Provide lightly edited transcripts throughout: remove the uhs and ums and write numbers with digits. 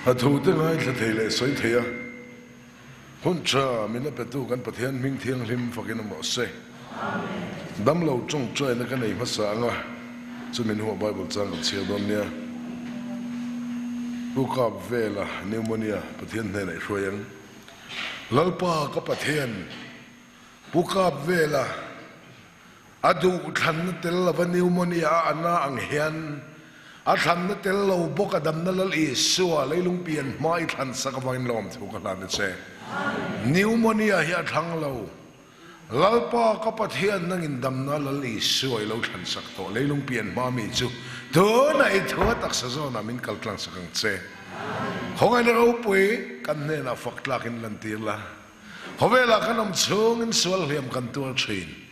A thute ngaithla thei leh sawi thei a, hun tha min a petu kan Pathian hming thianghlim fakin a mawh se. Damlo tawngtaina ka nei hmasa ang a, chumi hnuah Bible chang kan chhiar dawn nia. Pu Kap vela pneumonia Pathian hnenah i hruai ang. Lalpa ka Pathian, Pu Kap vela A duh thlanna tel lova pneumonia a ana ang hian a thlanna tel lo bawk a damna Lal Isua leilung pian hma i thlan sak avangin lawmthu ka hlan a che. Pneumonia hi a thlang lo. Lalpa ka Pathian nangin damna Lal Isua i lo thlan sak tawh leilung pian hma mi chu tunah i thu a taksa zawnah min kal tlang sak ang che. Khawngaihna ropui kan hnenah fak tlakin lantir la. Khawvelah kan awm chhungin sual hliam kan tuar thin.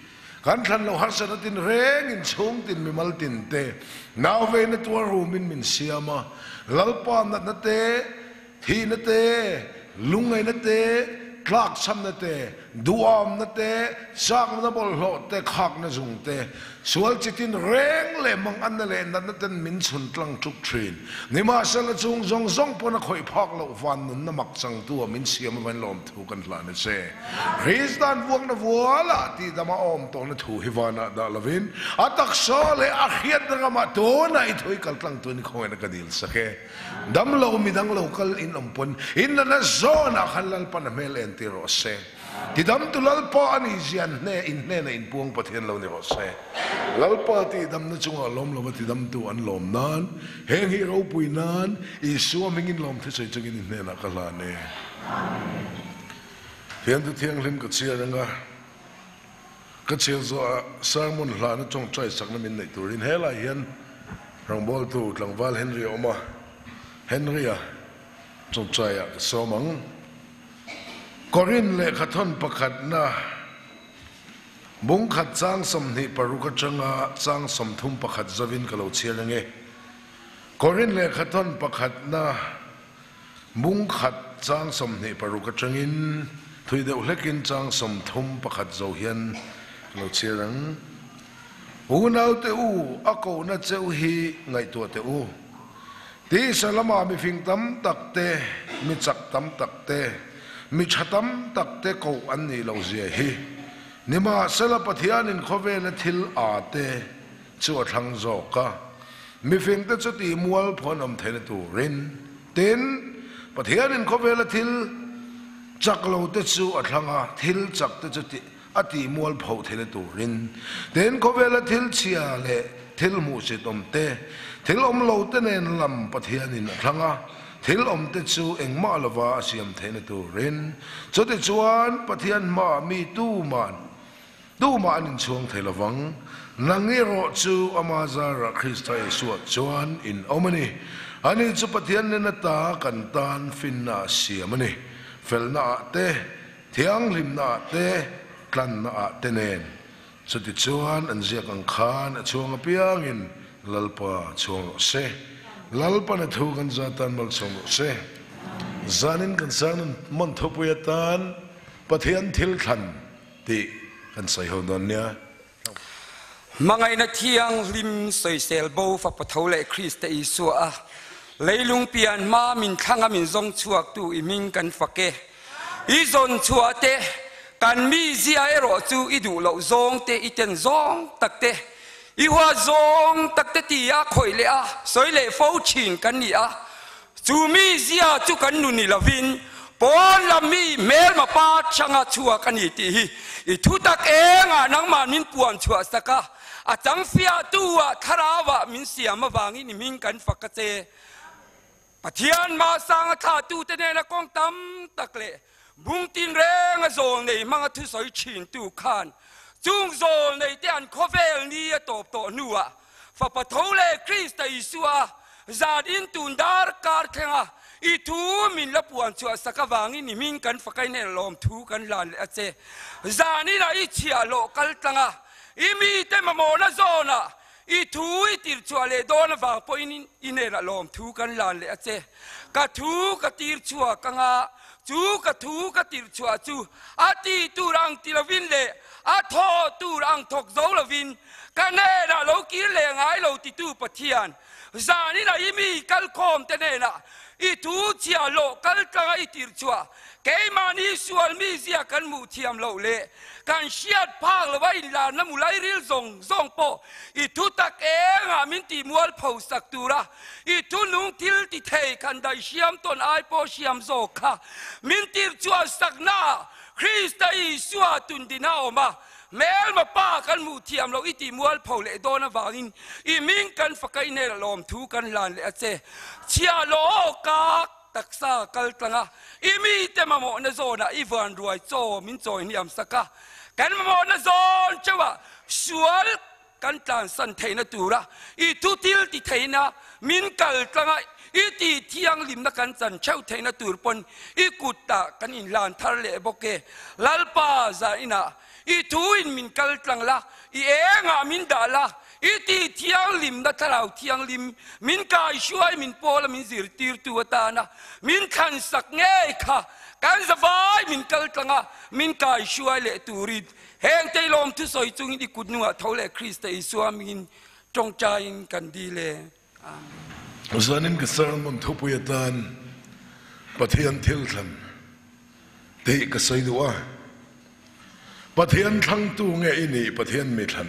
Kan thlan lo harsatna tin rengin chhung tin mimal tin te nau veina tuar rumin min siam a. Lalpa natna te, thihna te, lungngaihna te, tlakchhamna te, duhamna te, chakna bawlhhlawh te, khakna zung te, Sual chi tin reng leh mang anna leh natna ten min chhun tlang tuk thin. Nimahsela chung zawng zawng pawn a khawih phak loh van nunna mak changtu a min siam avain lawmthu kan hlan a che. Kristan vuakna vualah tihdama a awm tawhna thu hi vanah dah lovin a taksa leh a hriatna ramah tunah i thui kal tlang tuin khawngaihna ka dil sak e. Damlo midang lo kal in awm pawn in natna zawnah khan Lalpan a hmel entir rawh se. Tidamtu Lalpa a nih zian hne in hnena inpuang Pathian lo ni rawh se. Lalpa tihdamna chungah lawm lova tidamtu an lawm nan, heng hi ropui nan Isua hmingin lawm thusawi chungin i hnenah ka hlan e. Thiantu Thianghlim ka chhiar anga ka chhiar zawhah sermon hlana tawngtai sakna min neih turin helai hian rawngbawltu tlangval Henry a awm a, Henry-a tawngtaiah ka sawm ang. Korin lehkhathawn pakhatna bung khat chang 26 atanga chang 31 zavin ka lo chhiar ang e. Korin lehkhathawn pakhatna bung khat chang 26 atangin thui deuh hlekin chang 31 zo hian ka lo chhiar ang. Unaute u, a kohna cheu hi ngaihtuah teh u. Tisa lama mifing tam tak te, mi chak tam tak te, mi tha tam tak te koh an nih loh zia hi nimahsela Pathianin khawvela thil a te chu a thlang zawk a, mifing te chu tih mual phawn awm theihna turin. Tin, Pathianin khawvela thil chak lo te chu a thlang a, thil chak te chu tih a tih mual pho theihna turin tin khawvela thil chhia leh thil hmuhsit awm te, thil awm lo te nen lam Pathianin a thlang a, thil awm te chu engmah lova a siam theihna turin. Chutichuan Pathian hmaah mi tuman tumah an inchhuang thei lovang, nang erawh chu ama zarah Krista Isua chuan in awm a ni. Ani chu Pathian nen ata kan tan finna a siam a ni, felna ah te, Thianghlimna ah te, tlanna ah te nen. Chutichuan an ziak ang khan a chhuang apiangin Lalpa chhuang rawh se. Lalpan a thu kan za tan malchhuang rawh se. Zanin kan sang man thupui atan Pathian thil thlan tih kan sawi ho dawn nia. Hmangaihna thianghlim sawisel bo fapa tho leh Krista Isua a leilung pian hma min thlanga min zawng chhuaktu i hming kan fak e. I zawn chhuah te, kan mizia erawh chu i duh loh zawng te, i ten zawng tak te, i huat zawng tak te ti a khawih leh a sawi leh fo thin kan ni a. Chu mizia chu kan nu ni lovin pawn lam mi hmelma pa changa chhuak a ni tih hi i thutak engah nangmah min puan chhuah sak a, a chang fiahtu ah thlarau ah min siam avangin i hming kan fak a che. Pathian hmasanga thlahtute nena kawng tam tak leh bung tin renga zawl nei hmanga thusawi thintu khan chung zawl nei te an khawvel ni a tawp tawh hnuah Fapa tho leh Krista Isua zan in tun dar kar thlenga i thu min la puan chhuah sak avangin i hming kan fakain hnen lawm thu kan hlan leh a che. Zan inah i chhiah hlawh kal tlang a, i mite mamawhna zawnah i thu i tir chhuah leh dawn avang pawhin i hnenah lawm thu kan hlan leh a che. Ka thu ka tir chhuak anga chu ka thu ka tir chhuah chu a ti tur ang ti lovin leh a thaw tur ang thawk zo lovin Ka hnenah lo kir leh ngai lo titu Pathian. Zanin ah i mi kalkhawm te hnenah i thu chhia lawh kal tlanga i tirh chhuah keimahni sual mizia kan hmuh thiam loh leh kan hriat phak lova inlarna mulai ril zawng zawng pawh i thu tak engah min tih mualpho sak tura i thunung thil ti thei kan daihriam tawn ai pawh hriam zawk kha min tirh chhuah saknaah Krista Isua tundin a awm a, hmelma pa kan hmuh thiam loh i tih mualpho leh dawn avangin i hming kan faka i hnenah lawmthu kan hlan leh a che. Chhiah lawh ka taksa kal tlang a, i mite mamawhna zawnah i van ruai chaw min chawi hniam sak a, kan mamawhna zawn chauhah sual Kan tlansan theihna tura i thu thil ti theihna min kal tlanga i ti thianghlimna kan chan theuh theihna tur pawn i kutah kan inhlan thar leh bawk e. Lalpa zah inah i thu in min kal tlang la, i engah min dah la, i ti thianghlimna thlarau thianghlim min kaihruai min pawla min zirtirtu atana min thlansak ngei kha kan zavai min kal tlanga min kaihruai leh turin Heng teilawm thusawi chungin i kut nungah tho leh Krista Isua mingin tawngtaiin kan dil e. Amen. Zanin ka sermon thupui atan Pathian thil thlan tih ka sawi duh a. Pathian thlangtu nge i nih Pathian mi thlan?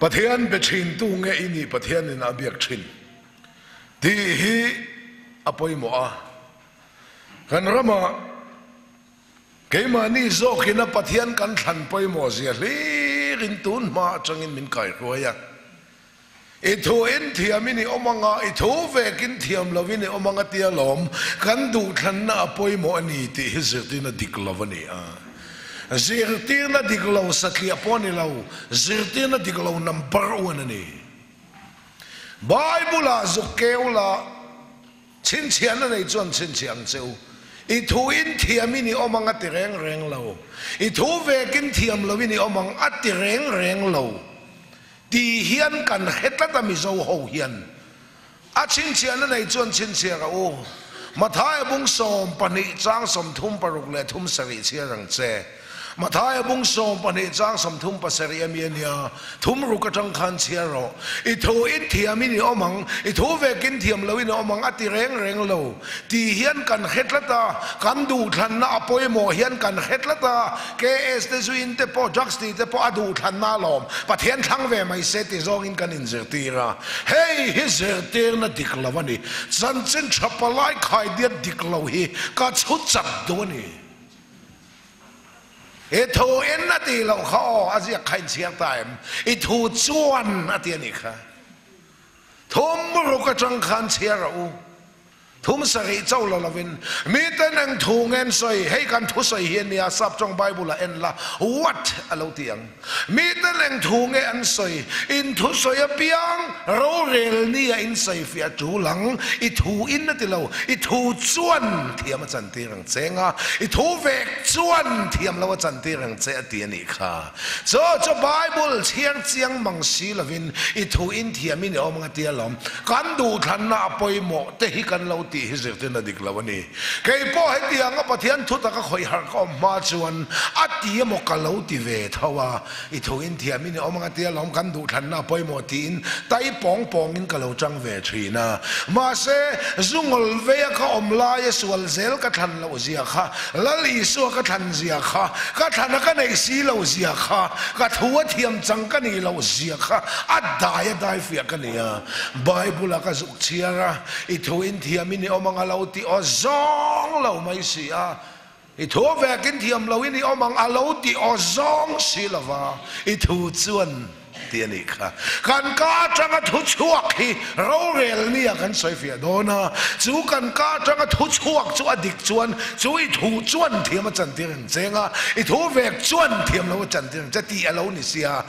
Pathian be thintu nge i nih Pathianin a biak thin? Tih hi a pawimawh a. Kan ramah Keimahni zawkin a Pathian kan thlan pawimawh zia hlirin tun hma atangin min kaihruai a. I thu in thiamin i awm anga, i thu vekin thiam lovin i awm anga tia lawm kan duhthlanna a pawimawh a ni tih hi zirtirna dik lo a ni a. Zirtirna dik lo satliah pawh a ni lo, zirtirna dik lo number one a ni. Bible-ah zuk keu la. Chhinchhiahna nei chuan chhinchhiah ang che u. I thu in thiamin i awm ang a ti reng reng lo. I thu vekin thiam loin i awm ang a ti reng reng lo. Ti hian kan hre tlat a Mizo ho hian. A chhinchhiahna nei chuan chhinchhiah rawh u. Mathaia bung 12 chang 36 leh thum sarih chhiar ang che. Mathaia bung 12 chang 37 a mi a nia, thum ruk atang khan chhiar rawh. I thu in thiamin i awm ang, i thu vekin thiam loin i awm ang a ti reng reng lo. Ti hian kan hre tlat a, kan duhthlanna a pawimawh hian kan hre tlat a, KS te zuin te pawh, drugs tih te pawh a duhthlanna alawm, Pathian thlang ve mai se ti zawngin kan inzirtir a. Hei hi zirtirna dik lo a ni. Chanchin tha palai khaidiat dik lo hi ka chhu chak duh a ni. I thu in a tih loh kha aw, a ziak kha inchhiar ta em? I thu chuan a ti a nih kha. Thum ruk atang khan chhiar rawh u. Thum sarih cho la lovin, Miten eng thu nge an sawi? Hei kan thusawi hi a nia, Saptawng Bible ah en la, What? a lo ti ang. Miten eng thu nge an sawi? In thusawi apiang rorel nia in sawi fiah tul ang. I thu in a ti lo, i thu chuan thiam a chantir ang che nga, i thu vek chuan thiam lo a chantir ang che a ti a nih kha. Chu chu Bible chhiar chiang mang si lovin i thu in thiam in i awm ang a tia lawm. Kan duhthlanna a pawimawh te hi kan lo tih hi zirtirna dik lo a ni. Kei pawh hetianga Pathian thu taka khawih harh ka awm hma chuan a ti emaw ka lo ti ve tho a, i thu in thiam in i awm ang a tia lawm kan duhthlanna a pawimawh tiin tai pawng pawngin ka lo chang ve thin a. Mahse, zungawl veia ka awm laia sual zel ka thlan loh zia kha, Lal Isua ka thlan zia kha, ka thlana ka neih si loh zia kha, ka thu a thiam chang ka nih loh zia kha a dai a dai fiah ka ni a. Bible-a ka zuk chhiar a, i thu in thiamin i awm ang a lo ti aw zawng lo mai si a, i thu vekin thiam loin i awm ang a lo ti aw zawng si lo va, i thu chuan tih a nih kha. Kan ka atanga thu chhuak hi rorel nia kan sawi fiah dawn a, chu kan ka atanga thu chhuak chu a dik chuan chu i thu chuan thiam a chantir ang che nga, i thu vek chuan thiam lo a chantir ang che tih a lo ni sia.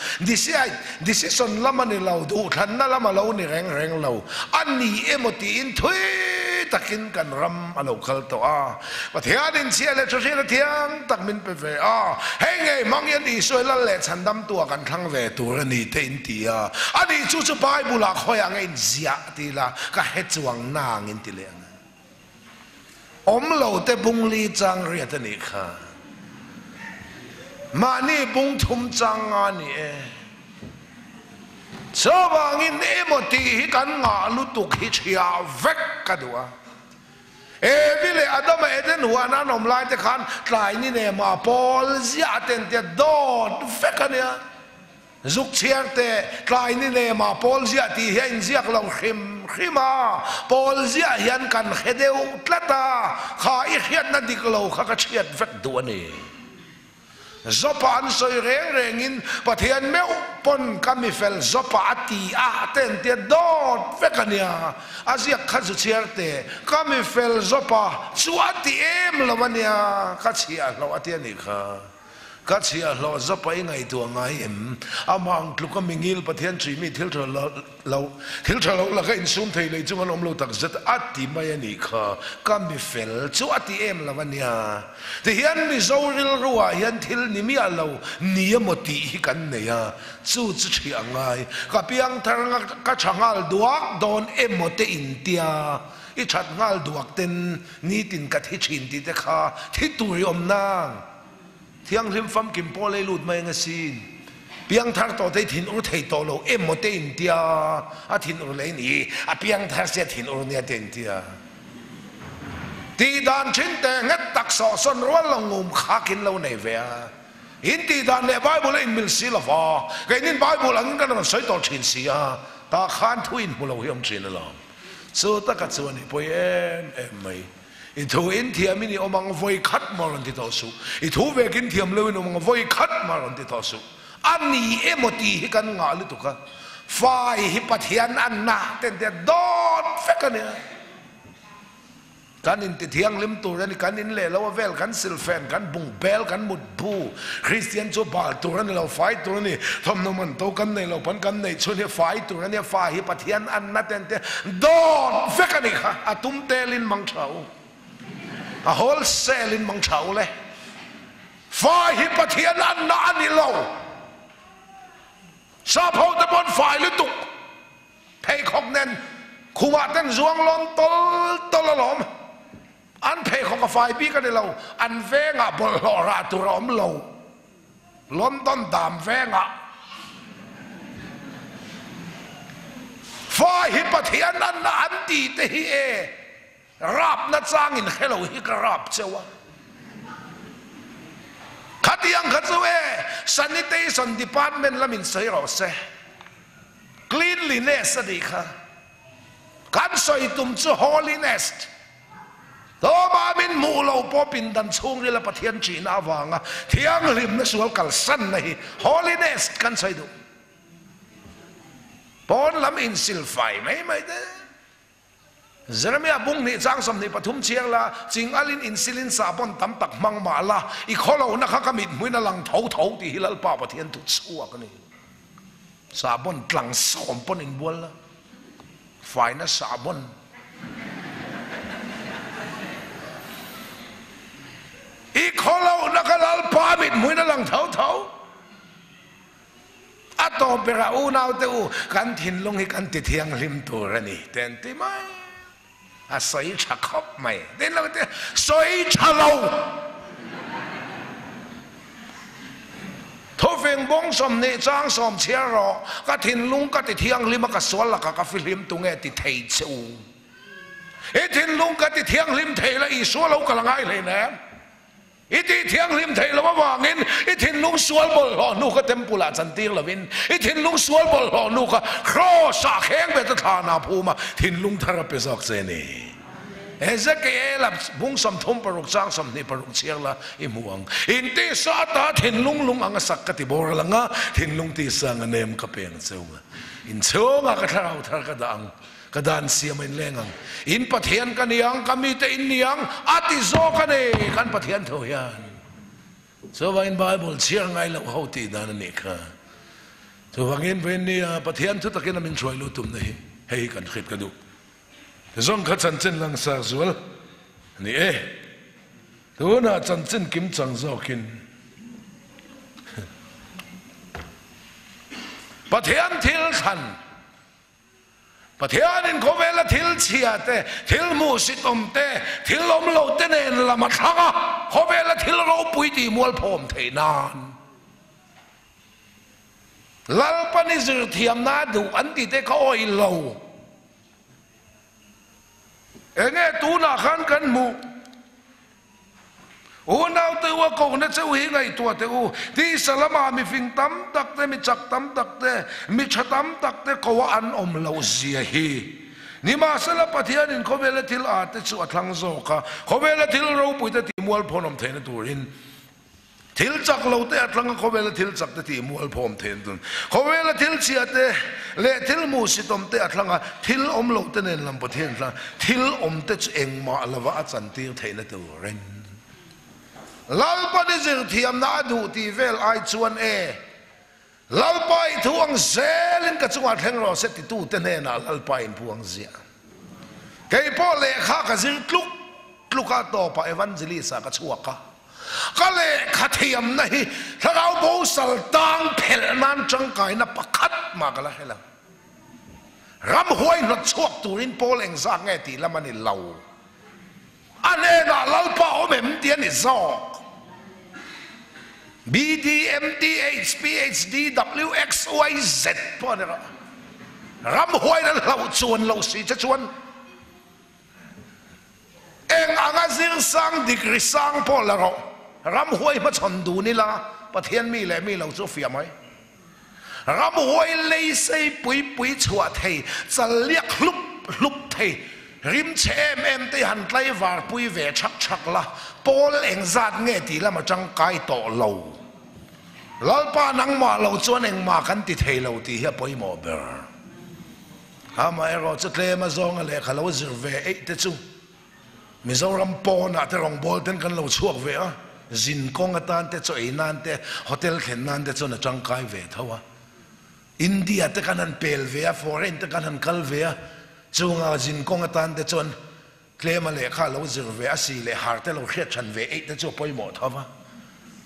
Decision lam a ni lo, duhthlanna lam a lo ni reng reng lo. A ni emaw tiin thui takin kan ram a lo kal tawh a. Pathianin chhia leh thahriat a thiang tak min pe ve a, hei ngei hmang hian Isua hi lal leh chhandamtua kan thlang ve tur a ni te in ti a. A nih chu chu Bible-ah khawiah nge in ziah ti ila ka he chuang nang in ti leh ang. Awm lo te bung li chang riat a nih kha. Mahni bung thum chang nga ni e. Chuvangin emaw tih hi kan ngah lutuk hi chhia vek ka duh a. Evi leh Adama Eden huana an awm lai te khan tlai ni nema pawl ziah ten tia dawt vek a nia. Zuk chhiar te tlai ni nema pawl ziah tih hi a inziak lo hrim hrim a, pawl ziah hian kan hre deuh tlat a, kha i hriatna dik lo kha ka chhiat vek duh a ni. Zawpa an sawi reng rengin Pathian meuh pawn ka mifel zawpa a ti a te an tia dawt vek a nia, a ziak kha zu chhiar te, ka mifel zawpa chu a ti em lo a nia, ka chhiahhlawh a ti a nih kha. Ka chhiahhlawh zawpa i ngaihtuah ngai em? Amah ang tluka mingil Pathian ṭihmi thil ṭha lo thil ṭha lo laka insum thei lei chung an awm lo takzet a ti mai a nih kha. Ka mi fel chu a ti em lo a nia. Tihian Mizo rilruah hian thil ni miah lo ni emaw tih hi kan nei a, chu chu ṭhiah ngai. Ka piangthar nga ka ṭha nghal duak dawn emaw te intia i ṭhat nghal duak ten nitin ka thi ṭhin tih te kha thi tur i awm nang. Thianghlim famkim pawh lei lut mai ang asin. Piangthar tawh te hi thin ur thei tawh lo emaw te intia a thin ur leh ni a piangthar sia thin ur nia te intia. Tih dan thin te nghet tak sawhsawn rual lo ngum khak in lo nei ve a. In tih dan leh Bible a inmil si lo va, keinin Bible angin kan rawn sawi tawh thin si a, tah khan thu inhmu lo hi awm thin alawm. Chu taka chuan i pawi em em mai. I thu in thiam in i awm ang vawi khat maw rawn ti tawh suh. I thu vek in thiam lo in awm ang vawi khat maw rawn ti tawh suh. A ni emaw tih hi kan ngah lutuk a. Fai hi Pathian anna ten te dawt vek a nia. Kan inti thianghlim tur a ni, kan in leh lo a vel, kan silfen, kan bung bel, kan mut bu. Kristian chu bal tur a ni lo, fai tur a ni. Thawmhnaw man to kan nei lo pawn kan neih chhun hi fai tur a nia, fa hi Pathian anna ten te dawt vek a nih kha, a tum telin mang tha u, a wholesale in mang tha u le. Fa hi Pathian anna a ni lo. Sap ho te pawn fai lutuk pheikhawk nen khumah ten zuang lawn tawl tawl alawm. An pheikhawk a fai bik a ni lo, an vengah bawlhhlawh rah tur a awm lo. London dam vengah fa hi Pathian an an ti te hi e rap na changin hre lo hi ka rap cheu a. Khatiang kha chu e sanitation department lamin sawi rawh se. Cleanliness a nih kha. Kan sawi tum chu holiness. Tlawma min hmuh lo pawh pindan chhungrila Pathian ṭihna avanga thianghlimna sual kalsanna hi holiness kan sawi duh. Pawn lam insilfai mai mai te. Jeremia bung hnih chang 23 chiang la, ching alin insilin sahbawn tam tak hmang mah la, i khawlohna kha ka mit hmuin a lang tho tho tih hi Lalpa Pathian thu chhuak a ni. Sahbawn tlang sawm pawn inbual la. Faina sahbawn. I khawlohna ka Lalpa mit hmuin a lang tho tho. A tawp berah unaute u, kan thinlung hi kan ti thianghlim tur a ni te an ti mai. A sawi tha khawp mai. Tin lo te sawi tha lo. Thufing bawng 20 chang 10 chhiar rawh, ka thinlung ka ti thianghlim a ka sual lakah ka fihlim tunge ti thei che u. I thinlung ka ti thianghlim thei la Isua lo kal a ngai hlei nem. I tih thianghlim theih loh avangin i thinlung sual bawlhhlawh hnu kha temple ah chantir lovin i thinlung sual bawlhhlawh hnu kha cross ah kheng bet a thlan ah phum a thinlung thar a pe zawk che ni. Ezekiel a bung 36 chang 26 chhiar la i hmu ang. In tisa ata thinlung lung ang a sak ka ti bawr lang a, thinlung tisa ang a nem ka peng cheu ang a. In chhungah ka thlarau thar ka dah ang. Ka dan siam a inleng ang. In Pathian ka ni ang, ka mite in ni ang, a ti zawk a ni, kan Pathian tho hian. Chuvangin Bible chhiar ngai loh ho tih dan a nih kha. Chuvangin vawiin nia Pathian thu takin a min hruai lut tumna hi hei hi kan hriat ka duh. Zawng kha chanchin langsar zual a ni e. Tunah chanchin kim chang zawkin Pathian thil thlan Pathianin khawvela thil chhia te, thil hmuhsitawm te, thil awm lo te nen lam a thlang a, khawvela thil ropui tih mualphawm theih nan. Lalpan i zir thiamna a duh an tih te kha awih lo. Enge tunah khan kan hmuh? Unaute u a kohna che u hi ngaihtuah teh u. Tisa lamah mifing tam tak te, mi chak tam tak te, mi tha tam tak te ko a an awm loh zia hi. Nimahsela Pathianin khawvela thil a te chu a thlang zawk a, khawvela thil ropui te tih mualphawn theihna turin Thil chak lo te a tlang a khawvela thil chak te tih mualphawm theih an tum. Khawvela thil chhia te leh thil hmuhsitawm te a thlang a, thil awm lo te nen lam Pathian thlang thil awm te chu engmah lova a chantir theihna turin. Lalpa ni zirthiamna a duh tih vel ai chuan e, Lalpa i thu ang zelin ka chungah thleng rawh se titu te hnenah Lalpa in puang ziah. Kei pawh lehkha ka zir tluk tluk a tawpah evangelist ah ka chhuak a. Ka lehkha thiamna hi thlarau bosal tang phelh nan tangkaina pakhat mah ka la hre lo. Ramhuai hnawt chhuak turin Paul engzak nge tih lam a ni lo. A hnenah Lalpa awm em tih a ni zawk. B D M T H P H D W X Y Z pawh a ni rawh. Ramhuain an hlauh chuan lo si che chuan eng anga zir sang degree sang pawh la rawh. Ramhuai hmachhawn dun ila Pathian mi leh mi lo chu a fiah mai. Ramhuai lei sei pui pui chhuah thei, chal liak hlup hlup thei, rim chhe em em te han tlaivar pui ve chhak chhak la, pawl engzat nge tih lam a tangkai tawh lo. Lalpa nangmah lo chuan engmah kan ti thei lo tih hi a pawimawh ber. Amaherawh chu tlem a zawnga lehkha lo zir ve eih te chu Mizoram pawnah te rawngbâwl ten kan lo chhuak ve a, zin kawng atan te, chaw ei nan te, hotel thlen nan te chuan a tangkai ve tho a. India te kan han pel ve a, foreign te kan han kal ve a, chunga zin kawng atan te chuan tlema lehkha lo zir ve a, si leh har te lo hriat than ve eih te chu a pawimawh tho va.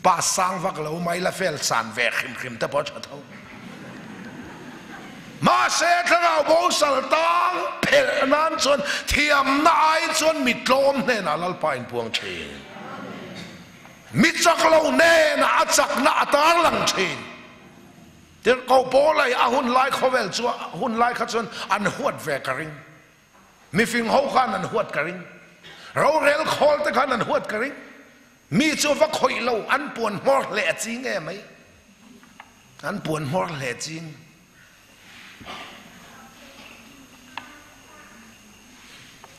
Pa sang vak lo mai la fel san ve hrim hrim te pawh a tha tho. Mahse thlarau bosal tang phelh nan chuan thiamna ai chuan mi tlawm hnenah Lalpa inpuang thin. Mi chak lo hnenah a chakna a tarlang thin. Tirhkoh Paula hi a hun lai khawvel chu hun lai kha chuan an huat ve ka ring. Mifing ho khan an huat ka ring. Rorel khawl te khan an huat ka ring. Mi chu va khawih lo, an puan hmawr hleh a ching em mai. An puan hmawr hleh a ching.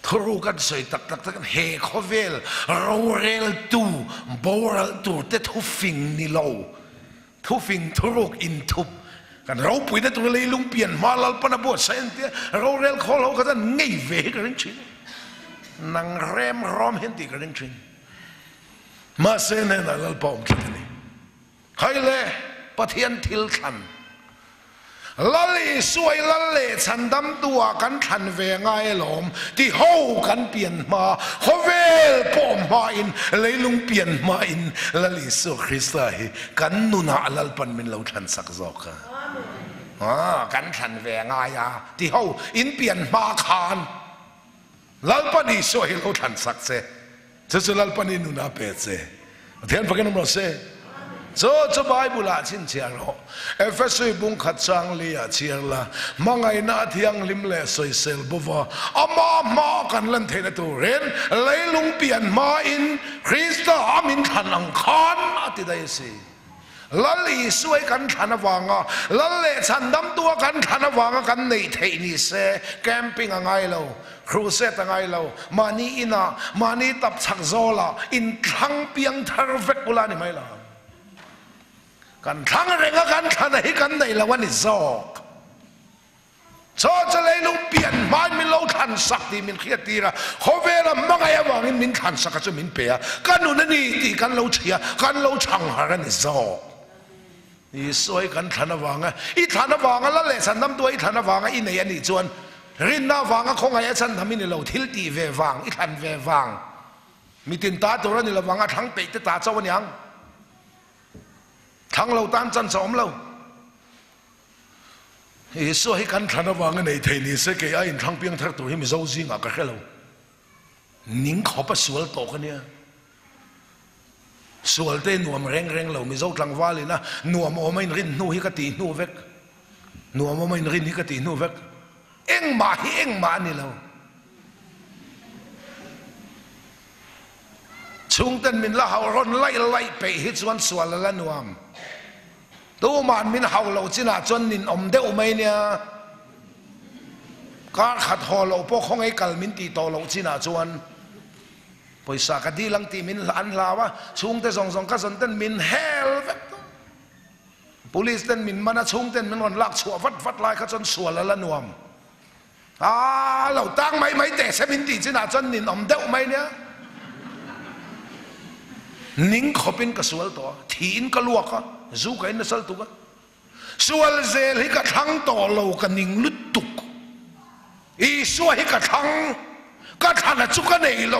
Thuru kan sawi tak tak tak he khawvel roreltu boral tur te thufing ni lo. Thufing thuruk inthup kan ropuina tur leilung pian hma Lalpan a buatsaih an tia rorel khawl ho kha chuan ngei ve hi ka ring thin. Nang rem rawm hian tih ka ring thin. Mahse hnenah Lalpa awm tlat a ni. Hai le, Pathian thil thlan. Lal Isua i Lal leh chhandamtu ah kan thlan ve ngai alawm ti ho kan pian hma, khawvel pawh hma in, leilung pian hma in Lal Isua Krista hi kan nunah Lalpan min lo thlan sak zawk a. Aaa kan thlan ve ngai a ti ho in pian hma khan Lalpan Isua hi lo thlan sak che. Chu chu Lalpan i nun a pe che. Pathian fakin awm rawh se. Chu chu Bible ah chhinchhiah rawh. Efesui bung khat chang li ah chhiar la, hmangaihna a thianghlim leh sawisel bova ama hma kan lan theihna turin leilung pian hmain Krista a min thlan ang khan a ti daih a si. Lal Isuai kan thlan avanga, Lal leh chhandamtua kan thlan avanga kan neih theih ni se, camping a ngai lo, crusade a ngai lo, mahni inah, mahni tap chhak zawlah inthlang piang thar vek ula ni mai lo. Kan thlang renga kan thlana hi kan nei lo a ni zawk. Chaw chu leilung pian hmain min lo thlan sak tih min hriat tir a, khawvela hmangaih avangin min thlan sak a chu min pe a, ka nun a ni tih kan lo chhia, kan lo chhang har a ni zawk. Isua hi kan thlan avanga, i thlan avanga la leh chhan dam tua i thlan avanga i nei a nih chuan rinna avanga khawngaih a chhan tham i ni lo, thil tih ve vang, i thlan ve vang, mitin ta tur a ni lovang a thlang peih te ta chauh a niang. Thlang lo tan chance a awm lo. Isua hi kan thlan avanga nei thei ni se kei a inthlang piang thar tur hi Mizo zingah ka hre lo. Ning khawp a sual tawk a nia. Sual te nuam reng reng lo Mizo tlangval ina nuam awm a inrin hnu hi ka tih hnu vek. Nuam awm a inrin hi ka tih hnu vek. Engmah hi engmah a ni lo. Chhungten min la hau rawn laih laih peih hi chuan sual a la nuam. Tuma'n min hau lo chinah chuan ninawm deuh mai nia. Kar khat haw loh pawh khawngaih kal min tih tawh loh chinah chuan pawisa ka dil ang tih min an hlau a, chhungte zawng zawng ka zawn ten min hel vek tawh. Police ten min man a, chhungten min rawn lak chhuah vat vat lai kha chuan sual a la nuam. A lo tang mai mai teh se min tih chinah chuan ninawm deuh mai nia. Ning khawpin ka sual tawh a, thiin ka luak a, zu ka in nasal tuk a. Sual zel hi ka thlang tawh lo, ka ning lutuk. Isua hi ka thlang, ka thlana chu ka nei lo.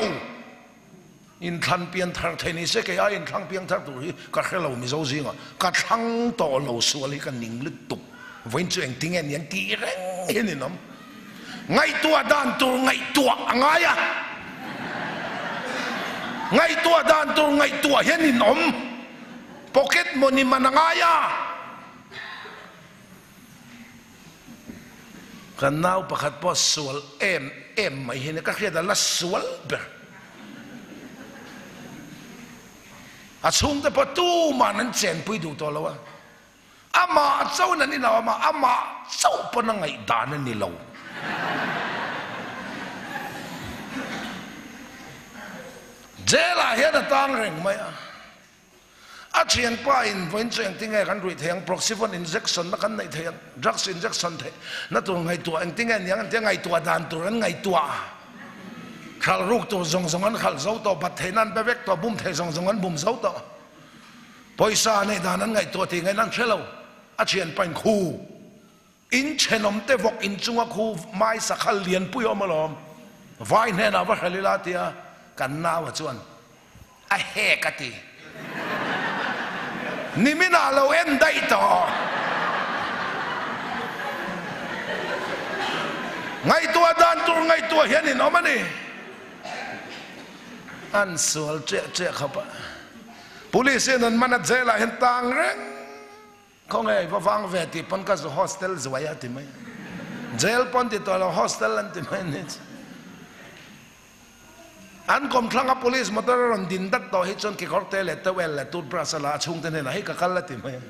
Inthlan pian thar thei ni se kei ai inthlang piang thar tur hi ka hre lo Mizo zingah ka thlang tawh lo sual hi ka ning lutuk vawiin chu engtinge ni an tih reng hi ni nawm ngaihtuah dan tur ngaihtuah a ngai a ngaihtuah dan tur ngaihtuah hian ninawm pocket money man a ngai a. Kan nau pakhat pawh sual em em mai hi ka hriat a la sual ber. A chhungte pawh tuman an chenpui duh tawh lo a, amah chauhin an inau a, amah chauh pawn a ngaihdan a ni lo. Jail ah hian a tang reng mai a. A thianpa in vawiin chu engtinge kan ruih thei ang, Proxyvon injection na kan neih thei ang, drugs injection theih na tur ngaihtuah engtinge niang an tia ngaihtuah dan tur an ngaihtuah khalh ruk tur zawng zawng an khalh zo tawh, bat theihna an be vek tawh, bum theih zawng zawng an bum zo tawh, pawisa neih dan an ngaihtuah tih ngaihna an hre lo, a thianpa in khu in thenawm te vawk in chunga khu mai sakhal lianpui a awm alawm, vai hnenah va hrel ila tia kan naua chuan A hek a ti. Niminah lo en daih tawh. Ngaihtuah dan tur ngaihtuah hian in awm a ni. An sual chiah chiah khawp a. Police in an man a jail ah hian tang reng. Khawnge va vang ve tih pawn ka zu hostel zuai a ti mai. Jail pawn ti tawh lo hostel an ti mai a ni. An kawmthlang a police motor a rawn din dat tawh hi chuan kekawr te leh towel leh toothbrush a la a chhungte hnenah hei ka kal a ti mai a.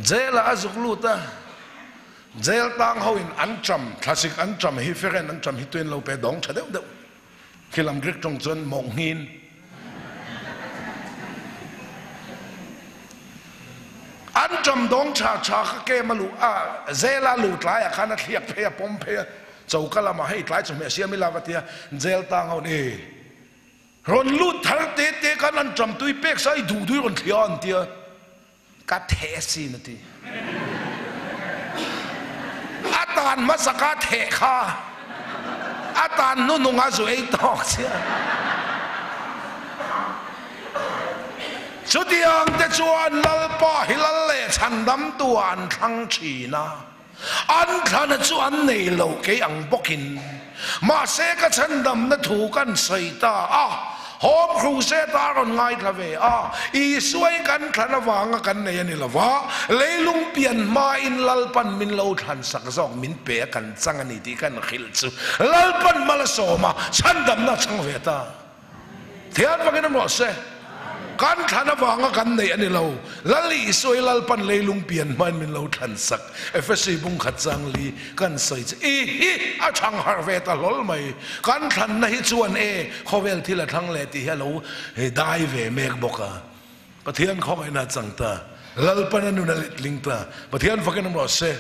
Jail ah a zuk lut a, jail tang ho in an tram, thlasik an tram hi feren an tram hi tuin lo pe dawng tha deuh deuh. Khi lam Greek tawng chuan mawhngin. An ṭam dawng ṭha ṭha kha kem a luh a, jail a luh tlaiah khan a thliak phei a, pawm phei a, choka lamah hei tlai chawhmeh siam ila va tia jail tang ho ni. Rawn lut thar te te khan an ṭam tui pek sa i duh duh i rawn thliah an tia. Ka theh asin a ti. A tan hmasa ka theh kha a tan hnuhnung a zu ei tawk chiah. Chutiang te chuan Lalpa hi lal leh chhandamtu ah an thlang thin a, an thlana chu an nei lo kei ang bawkin. Mahse ka chhandamna thu kan sawi ta a, Home Crusade a rawn ngaithla ve a, Isuai kan thlan avanga kan nei a ni lo va, leilung pian hmain Lalpan min lo thlan sak zawk min pe a kan chang a ni tih kan hrilh chu Lalpan mal a sawm a, chhandamna a chang ve ta. Thian vakin a rawh se. Kan thlan avanga kan neih a ni lo. Lal Isua hi Lalpan leilung pian hmain min lo thlan sak. Efesi bung khat chang li kan sawi che. I hi a thang harh ve ta hlawl mai. Kan thlanna hi chuan e khawvel thil a thlang leh tih hi a lo dai ve mek bawk a. Pathian khawngaihna a chang ta. Lalpan a nun a letling ta. Pathian fakin a rawh se.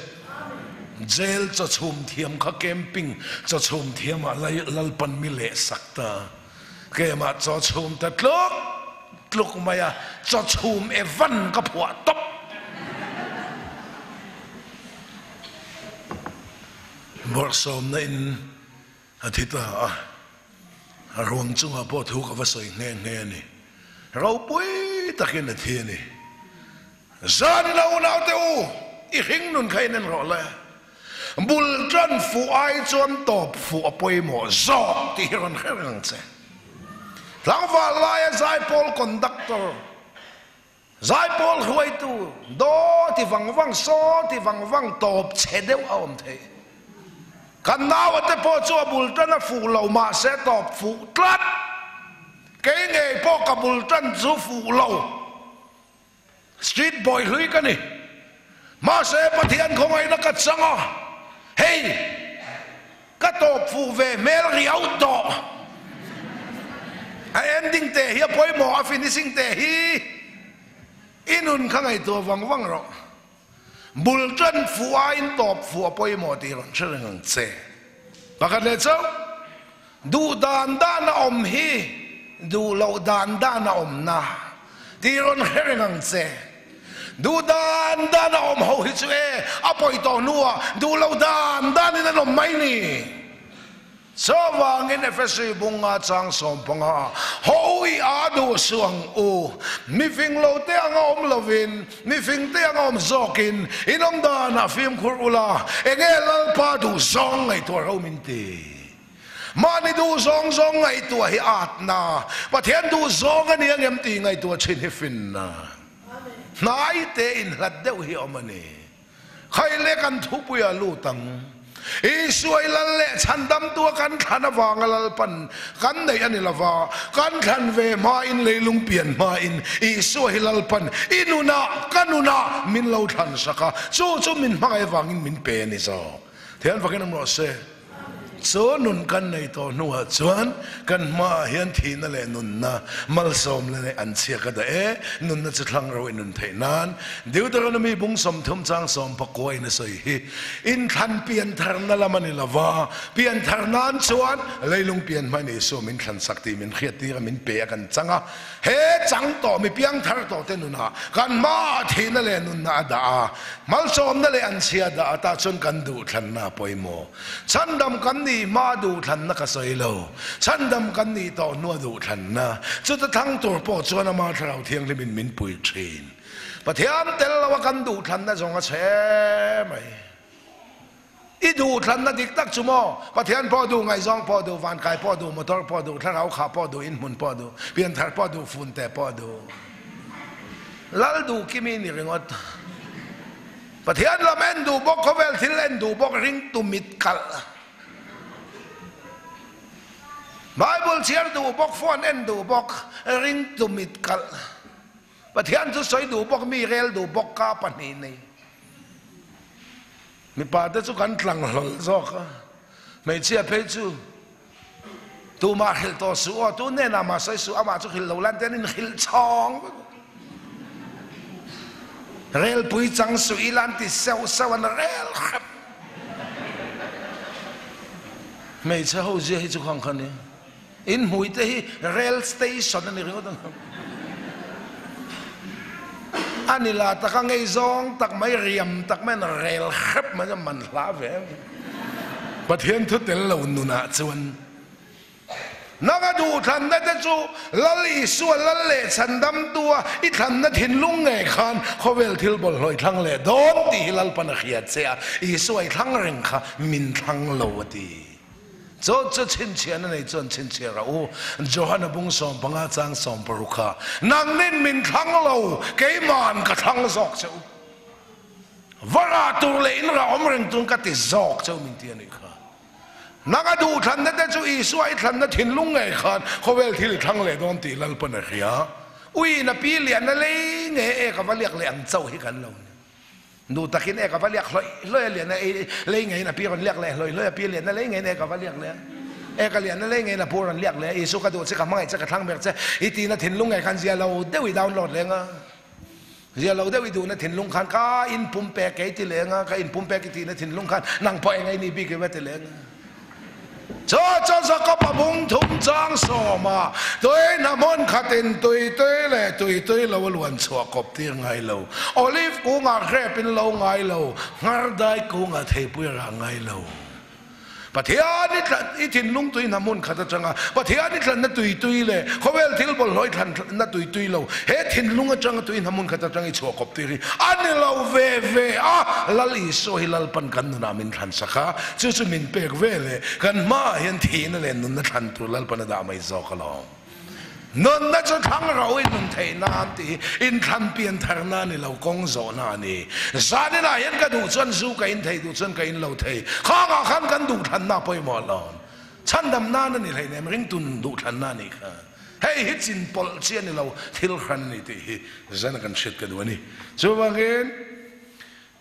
Jail chawchhum thiam kha camping chawchhum thiamah Lalpan mi leh sak ta. Keimah chawchhum ta tluk tluk mai a, chawchhum e van ka phuah tawp. Bawrhsawmna in a thi ta a, a ruang chungah pawh thu ka va sawi nghe nghe a ni. Ropui takin a thi a ni. Zan lo naute u, i hring nun kha in en rawh le. Bul tan fuh ai chuan tawp fuh a pawimawh zawk tih hi rawn hre reng ang che. Tlangval laia zaipawl conductor. Zaipawl hruaitu daw ti vang vang, saw ti vang vang tawp chhe deuh a awm thei. Kan naua te pawh chu a bul tan a fuh lo mahse tawp fuh tlat. Kei ngei pawh ka bul tan chu fuh lo. Street boy hlui ka ni. Mahse Pathian khawngaihna ka chang a, hei ka tawp fuh ve hmel riau tawh. A ending teh hi a pawimawh, a finishing teh hi i nun kha ngaihtuah vang vang rawh. Bul tan fuh aiin tawp fuh a pawimawh tih rawn hre reng ang che. Pakhat leh chauh, duh dan dan a awm hi duh loh dan dan a awmna tih rawn hre reng ang che. Duh dan dan a awm ho hi chu e, a pawi tawh hnuah duh loh dan danin an awm mai ni. Chuvangin Efesi bunga chang 15 hawi a duh suh ang u. Mifing lo te anga awm lovin, mifing te anga awm zawkin in awm danah fimkhur ula, enge Lalpa duh zawng ngaihtuah ro min ti. Mahni duh zawng zawng ngaihtuah hi atna, Pathian duh zawng a ni angem tih ngaihtuah thin hi finna. Hnai te inhlat deuh hi awm a ni. Khaile kan thupui a lut ang. Isua i lal leh chhandamtu a kan thlan avanga Lalpan kan neih a ni lova, kan thlan ve hmain leilung pian hmain Isua hi Lalpan i nunah ka nunah min lo thlan sak a, chu chu min hmangaih avangin min pe a ni zawk. Thian fakin awm rawh se. Chu nun kan nei tawh hnuah chuan kan hmaah hian thihna leh nunna, malsawmna leh anchhia ka dah e, nunna chu thlang ro i nun theih nan. Deuteronomy bung 30 chang 19 in a sawi hi inthlan piantharna lam a ni lo va, pianthar nan chuan leilung pian hmain Isua min thlansak tih min hriattir a, min pe a kan chang a. He chang tawh mi piangthar tawh te nunah kan hmaah thihna leh nunna a dah a, malsawmna leh anchhia a dah a, tah chuan kan duhthlanna a pawimawh. Chhandam kan nih hma duhthlanna ka sawi lo, chhandam kan nih tawh hnua duhthlanna, chuta thlang tur pawh chuan ama Thlarau Thianghlimin min pui thin. Pathian tel lo a kan duhthlanna zawng a chhe mai. I duhthlanna dik tak chu maw? Pathian pawh duh, ngaihzawng pawh duh, vankai pawh duh, motor pawh duh, thlarau khah pawh duh, inhmun pawh duh, pianthar pawh duh, funte pawh duh. Lal duh kimi ni ringawt. Pathian lam en duh bawk, khawvel thil en duh bawk, ringtu mit kalh. Bible chhiar duh bawk, phone en duh bawk, ringtu mit kalh. Pathian chu sawi duh bawk, mi rel duh bawk ka pahnih nei. Mipa te chu kan tlang hlawl zawk a, hmeichhia phei chu tumah hrilh tawh suh aw, tu hnenah mah sawi suh, amah chu hrilh lo lan te an inhrilh chhawng vek. Relpui chang suh ila an ti seuh seuh an rel hrep. Hmeichhe ho zia hi chu khang kha nia. In hmui te hi rail station a ni ringawt ang. A ni la tak a ngei zawng tak mai riam tak mai an rel hrep mai a man hla ve. Pathian thu tel lo nunah chuan nang a duhthlanna te chu Lal Isua Lal leh chhandamtu a i thlanna thinlung ngei khan khawvel thil bawlhhlawh i thlang leh dawn tih hi Lalpan a hria che a, Isua i thlang reng kha min thlang lo a ti. Chu chu chhinchhiahna nei chuan chhinchhiah rawh u. Johana bung 15 chang 16 kha, Nangnin min thlang lo, keima'n ka thlang zawk che u. Va rah tur leh in rah awm reng tun ka ti zawk che u min ti a nih kha. Nang a duhthlanna te chu Isua i thlanna thinlung ngei khan khawvel thil i thlang leh dawn tih Lalpan a hria. Uiin a pi lian a lei nge e ka va liak leh ang chauh hi kan lo ni. Nu takin e ka va liak hlawih hlawih a lian a ei lei ngeiin a pi rawn liak leh hlawih hlawih a pi lian a lei ngeiin e ka va liak leh a e ka lian a lei ngeiin a pu rawn liak leh a Isu ka duh che ka hmangaih che ka thlang ber che i tihna thinlung ngei khan zia lo deuh i download leng a zia lo deuh i duhna thinlung khan ka in pum pek kei ti leng a ka in pum pek i tihna thinlung khan nang pawh eng ei ni bik i va ti leng a. Chu chu Jakob-a bung thum chang 10 a tui hna hmun khatin tui tui leh tui tui lo a luan chhuah kawp tir ngai lo. Olive kungah grape in lo ngai lo, nghar dai kungah theipui a rah ngai lo. Pathian i thlan i thinlung tui hna hmun khat atanga Pathian i thlanna tui tui leh khawvel thil bawlhhlawh i thlanna tui tui lo he thinlung atanga tui hna hmun khat atanga i chhuah kawp tir hi a ni lo ve ve a, Lal Isua hi Lalpan kan nunah min thlan sak a, chu chu min pek ve leh kan hmaah hian thihna leh nunna thlan tur Lalpan a dah mai zawk alawm. Nunna chu thlang ro in nun theih nan tih hi inthlan pian tharna a ni lo, kawng zawhna a ni. Zaninah hian ka duh chuan zu ka in thei, duh chuan ka in lo thei. Khangah khan kan duhthlanna a pawimawh lo. Chhandam nan a ni hleinem, ringtun duhthlanna a nih kha. Hei hi chin pawlh chi a ni lo, thil hran a ni tih hi zana kan hriat ka duh a ni. Chuvangin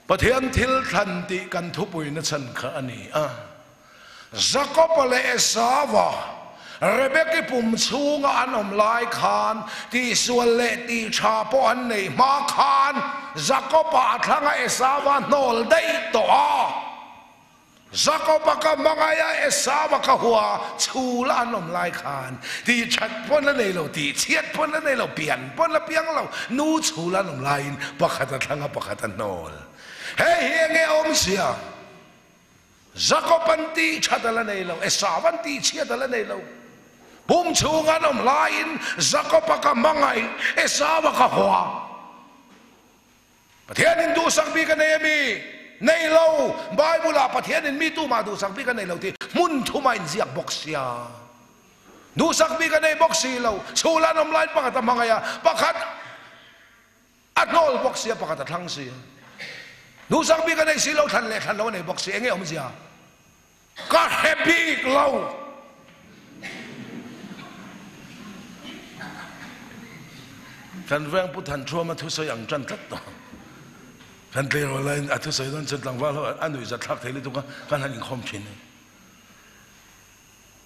Pathian thil thlan tih kan thupuina chhan kha a ni a. Jakoba leh Esauva, Rebeki pum chhunga an awm lai khan tihsual leh tihtha pawh an neih hma khan Jakoba a thlanga Esauva hnawl daih tawh a. Jakoba ka hmangaih a, Esauva ka hua chhula an awm lai khan tihthat pawn la nei lo, tihchhiat pawn la nei lo, pian pawn la piang lo, nu chhula an awm laiin pakhat a thlanga pakhat a hnawl. Hei hi enge awmzia? Jakob an tih that a la nei lo, Esau an tih chhiat a la nei lo. Pum chhung an awm laiin Jakob-a ka hmangaih, Esau-a ka hua. Pathianin duhsak bik a nei a mi? Nei lo. Bible-ah Pathianin mi tumah duhsak bik a nei lo tih hmun thuma inziak bawk sia. Duhsak bik a nei bawk si lo. Chhul an awm laiin pakhat a hmangaih a, pakhat A hnawl bawk sia pakhat a thlang si. Duhsak bik a nei si lo, thlan leh thlan lo a nei bawk si. Enge awmzia? Ka hre bik lo. Kan veng Pu Thanṭhuama thusawi ang ṭan tlat tawh. Kan tleirawl laiin a thusawi dawn chuan tlangval ho a nuihzat thlak thei lutuk a, kan han inkhawm ṭhin.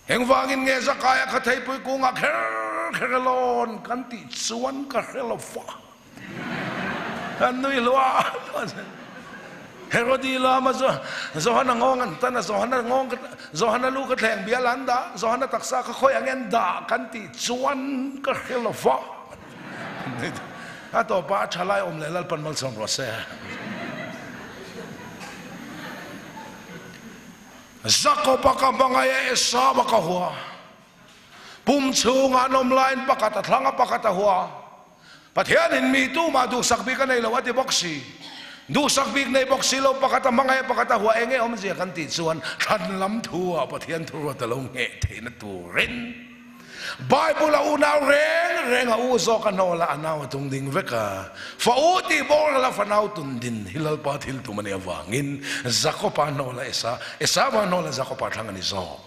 Engvangin nge Zakaia kha theipui kungah kher kher a lawn kan tih chuan ka hre lo va. Kan nui hluah hluah zel. Herodi lama Johana ngawng an tan a, Johana ngawng Johana lu ka thleng bial an dah, Johana taksa ka khawi ang en dah kan tih chuan ka hre lo va. A tawpah a tha lai awm leh Lalpan malsawm rawh se. Jakob-a ka hmangaih a, Esau-a ka hua. Pum chhungah an awm laiin pakhat a thlang a, pakhat a hua. Pathianin mi tumah duhsak bik a nei lo a ti bawk si. Duhsak bik nei bawk si lo, pakhat a hmangaih a, pakhat a hua. Enge awmzia kan tih chuan thlan lam thu-ah Pathian thuruat a lo ngheh theihna turin Bible a unau reng reng a u zawk a hnawl a, a nau a tung ding vek a. Fa u tih bawr la fanau tun din hi Lalpa thil tum a nih avangin Jakopa hnawl a Esa, Esava hnawl a Jakopa thlang a ni zawk.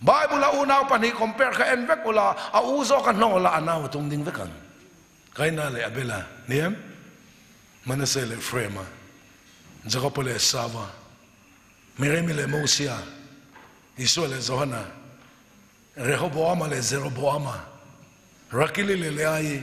Bible a unau pahnih compare kha en vek ula, a u zawk a hnawl a, a nau a tung ding vek ang. Kaina leh Abela ni em? Manase leh Ephraima, Jakopa leh Esava, Miriami leh Mosia, Isua leh Johana, Rehoboama leh Jeroboama, Rakili leh Leaii.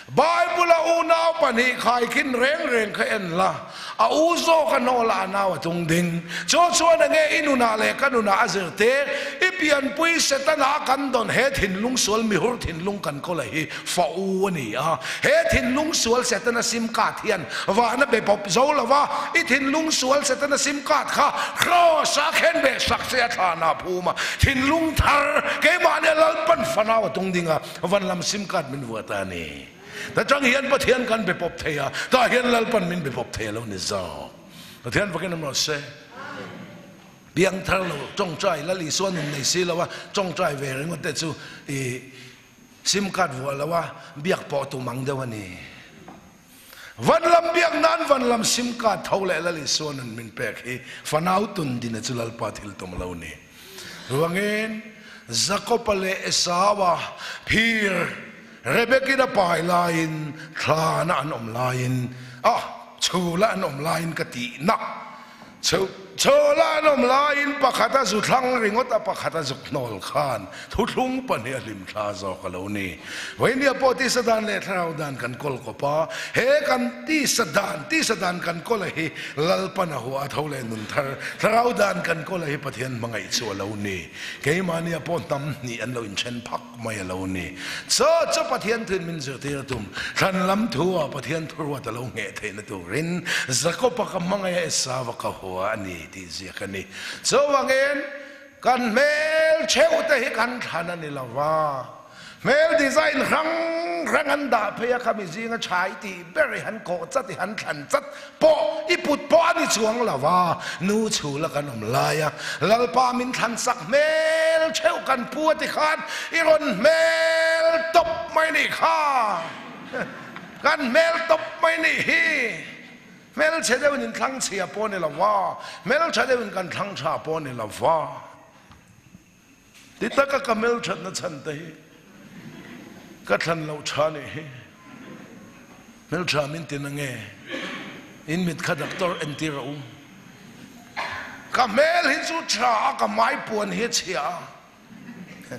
Bible-a unau pahnih khaikhin reng reng kha en la, a u zawk a hnawl a, a nau a tung ding. Chu chuan enge i nunah leh ka nunah a zirtir? I pianpui Setana kan dawn he thinlung sual mihur thinlung kan kawl a hi fa u a ni a. He thinlung sual Setana sim card hian vahna be pawp zo lo va, i thinlung sual Setana sim card kha Kraws a khen ve sak che a thlan ah phum a, thinlung thar keimahni a Lalpan fanau a tung ding a, van lam sim card min vuah ta a ni. Ta chang hian Pathian kan be pawp thei a, tah hian Lalpan min be pawp thei a lo ni zawk. Pathian vakin awm rawh se. Piangthar lo tawngtai Lal Isua nun nei si lo a, tawngtai ve ringawt te chu i sim card vuah lo a, biak pawh tum ang deuh a ni. Van lam biak nan van lam sim card tho leh Lal Isua nun min pek hi fanau tun dina chu Lalpa thil tum lo ni. Ruangin Jakoba leh Esaua phir Rebekin a pai laiin thlana an awm laiin a chhula an awm laiin ka tihna Chhawla an awm laiin pakhat a zu thlang ringawt a, pakhat a zuk hnawl khan thuthlung pahnih a hlim thla zawk a lo ni. Vawinia pawh tisa dan leh thlarau dan kan kawl kawp a, he kan tisa dan, tisa dan kan kawl a hi Lalpan a hua a tho leh nun thar, thlarau dan kan kawl a hi Pathian hmangaih chu a lo ni. Keimahnia pawh hnam hnih an lo inthen phak mai a lo ni. Chaw chu Pathian thuin min zirtir a tum. Thlan lam thu ah Pathian thuruat a lo ngheh theihna turin Jakob-a ka hmangaih a Esau-a ka hua a ni tih ziak a ni. Chuvangin kan hmel theuh te hi kan thlan a ni lo va. Hmel design hrang hrang an dah phei a khami zinga tha i tih ber i han kawh chat i han thlan chat pawh i put pawh a ni chuang lo a, nu chhula kan awm lai a Lalpa min thlan sak hmel theuh kan pu a ti khan i rawn hmel tawp mai nih kha, kan hmel tawp mai nih hi. Hmelchhe deuhin in thlang chhia pawh a ni lo va, hmeltha deuhin kan thlang tha pawh a ni lo va. Ti taka ka hmelthatna chhan te hi ka thlan loh tha nih hi. Hmeltha min ti na nge? In mit kha doctor entir a um. Ka hmel hi chu tha a, ka hmai puan hi a chhia a,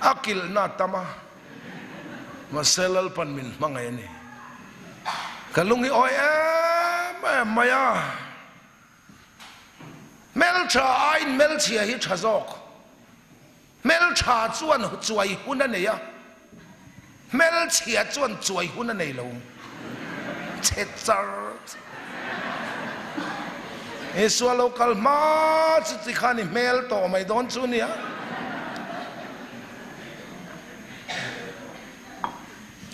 a kilhna a tam a, mahse Lalpan min hmangaih a ni. Ka lung hi awi em em mai a. Hmeltha aiin hmelchhia hi tha zawk. Hmeltha chuan chuai hun a nei a, hmelchhia chuan chuai hun a nei lo. Chhe char. Isua lo kal hma chu ti khan i hmel tawh mai dawn chu nia.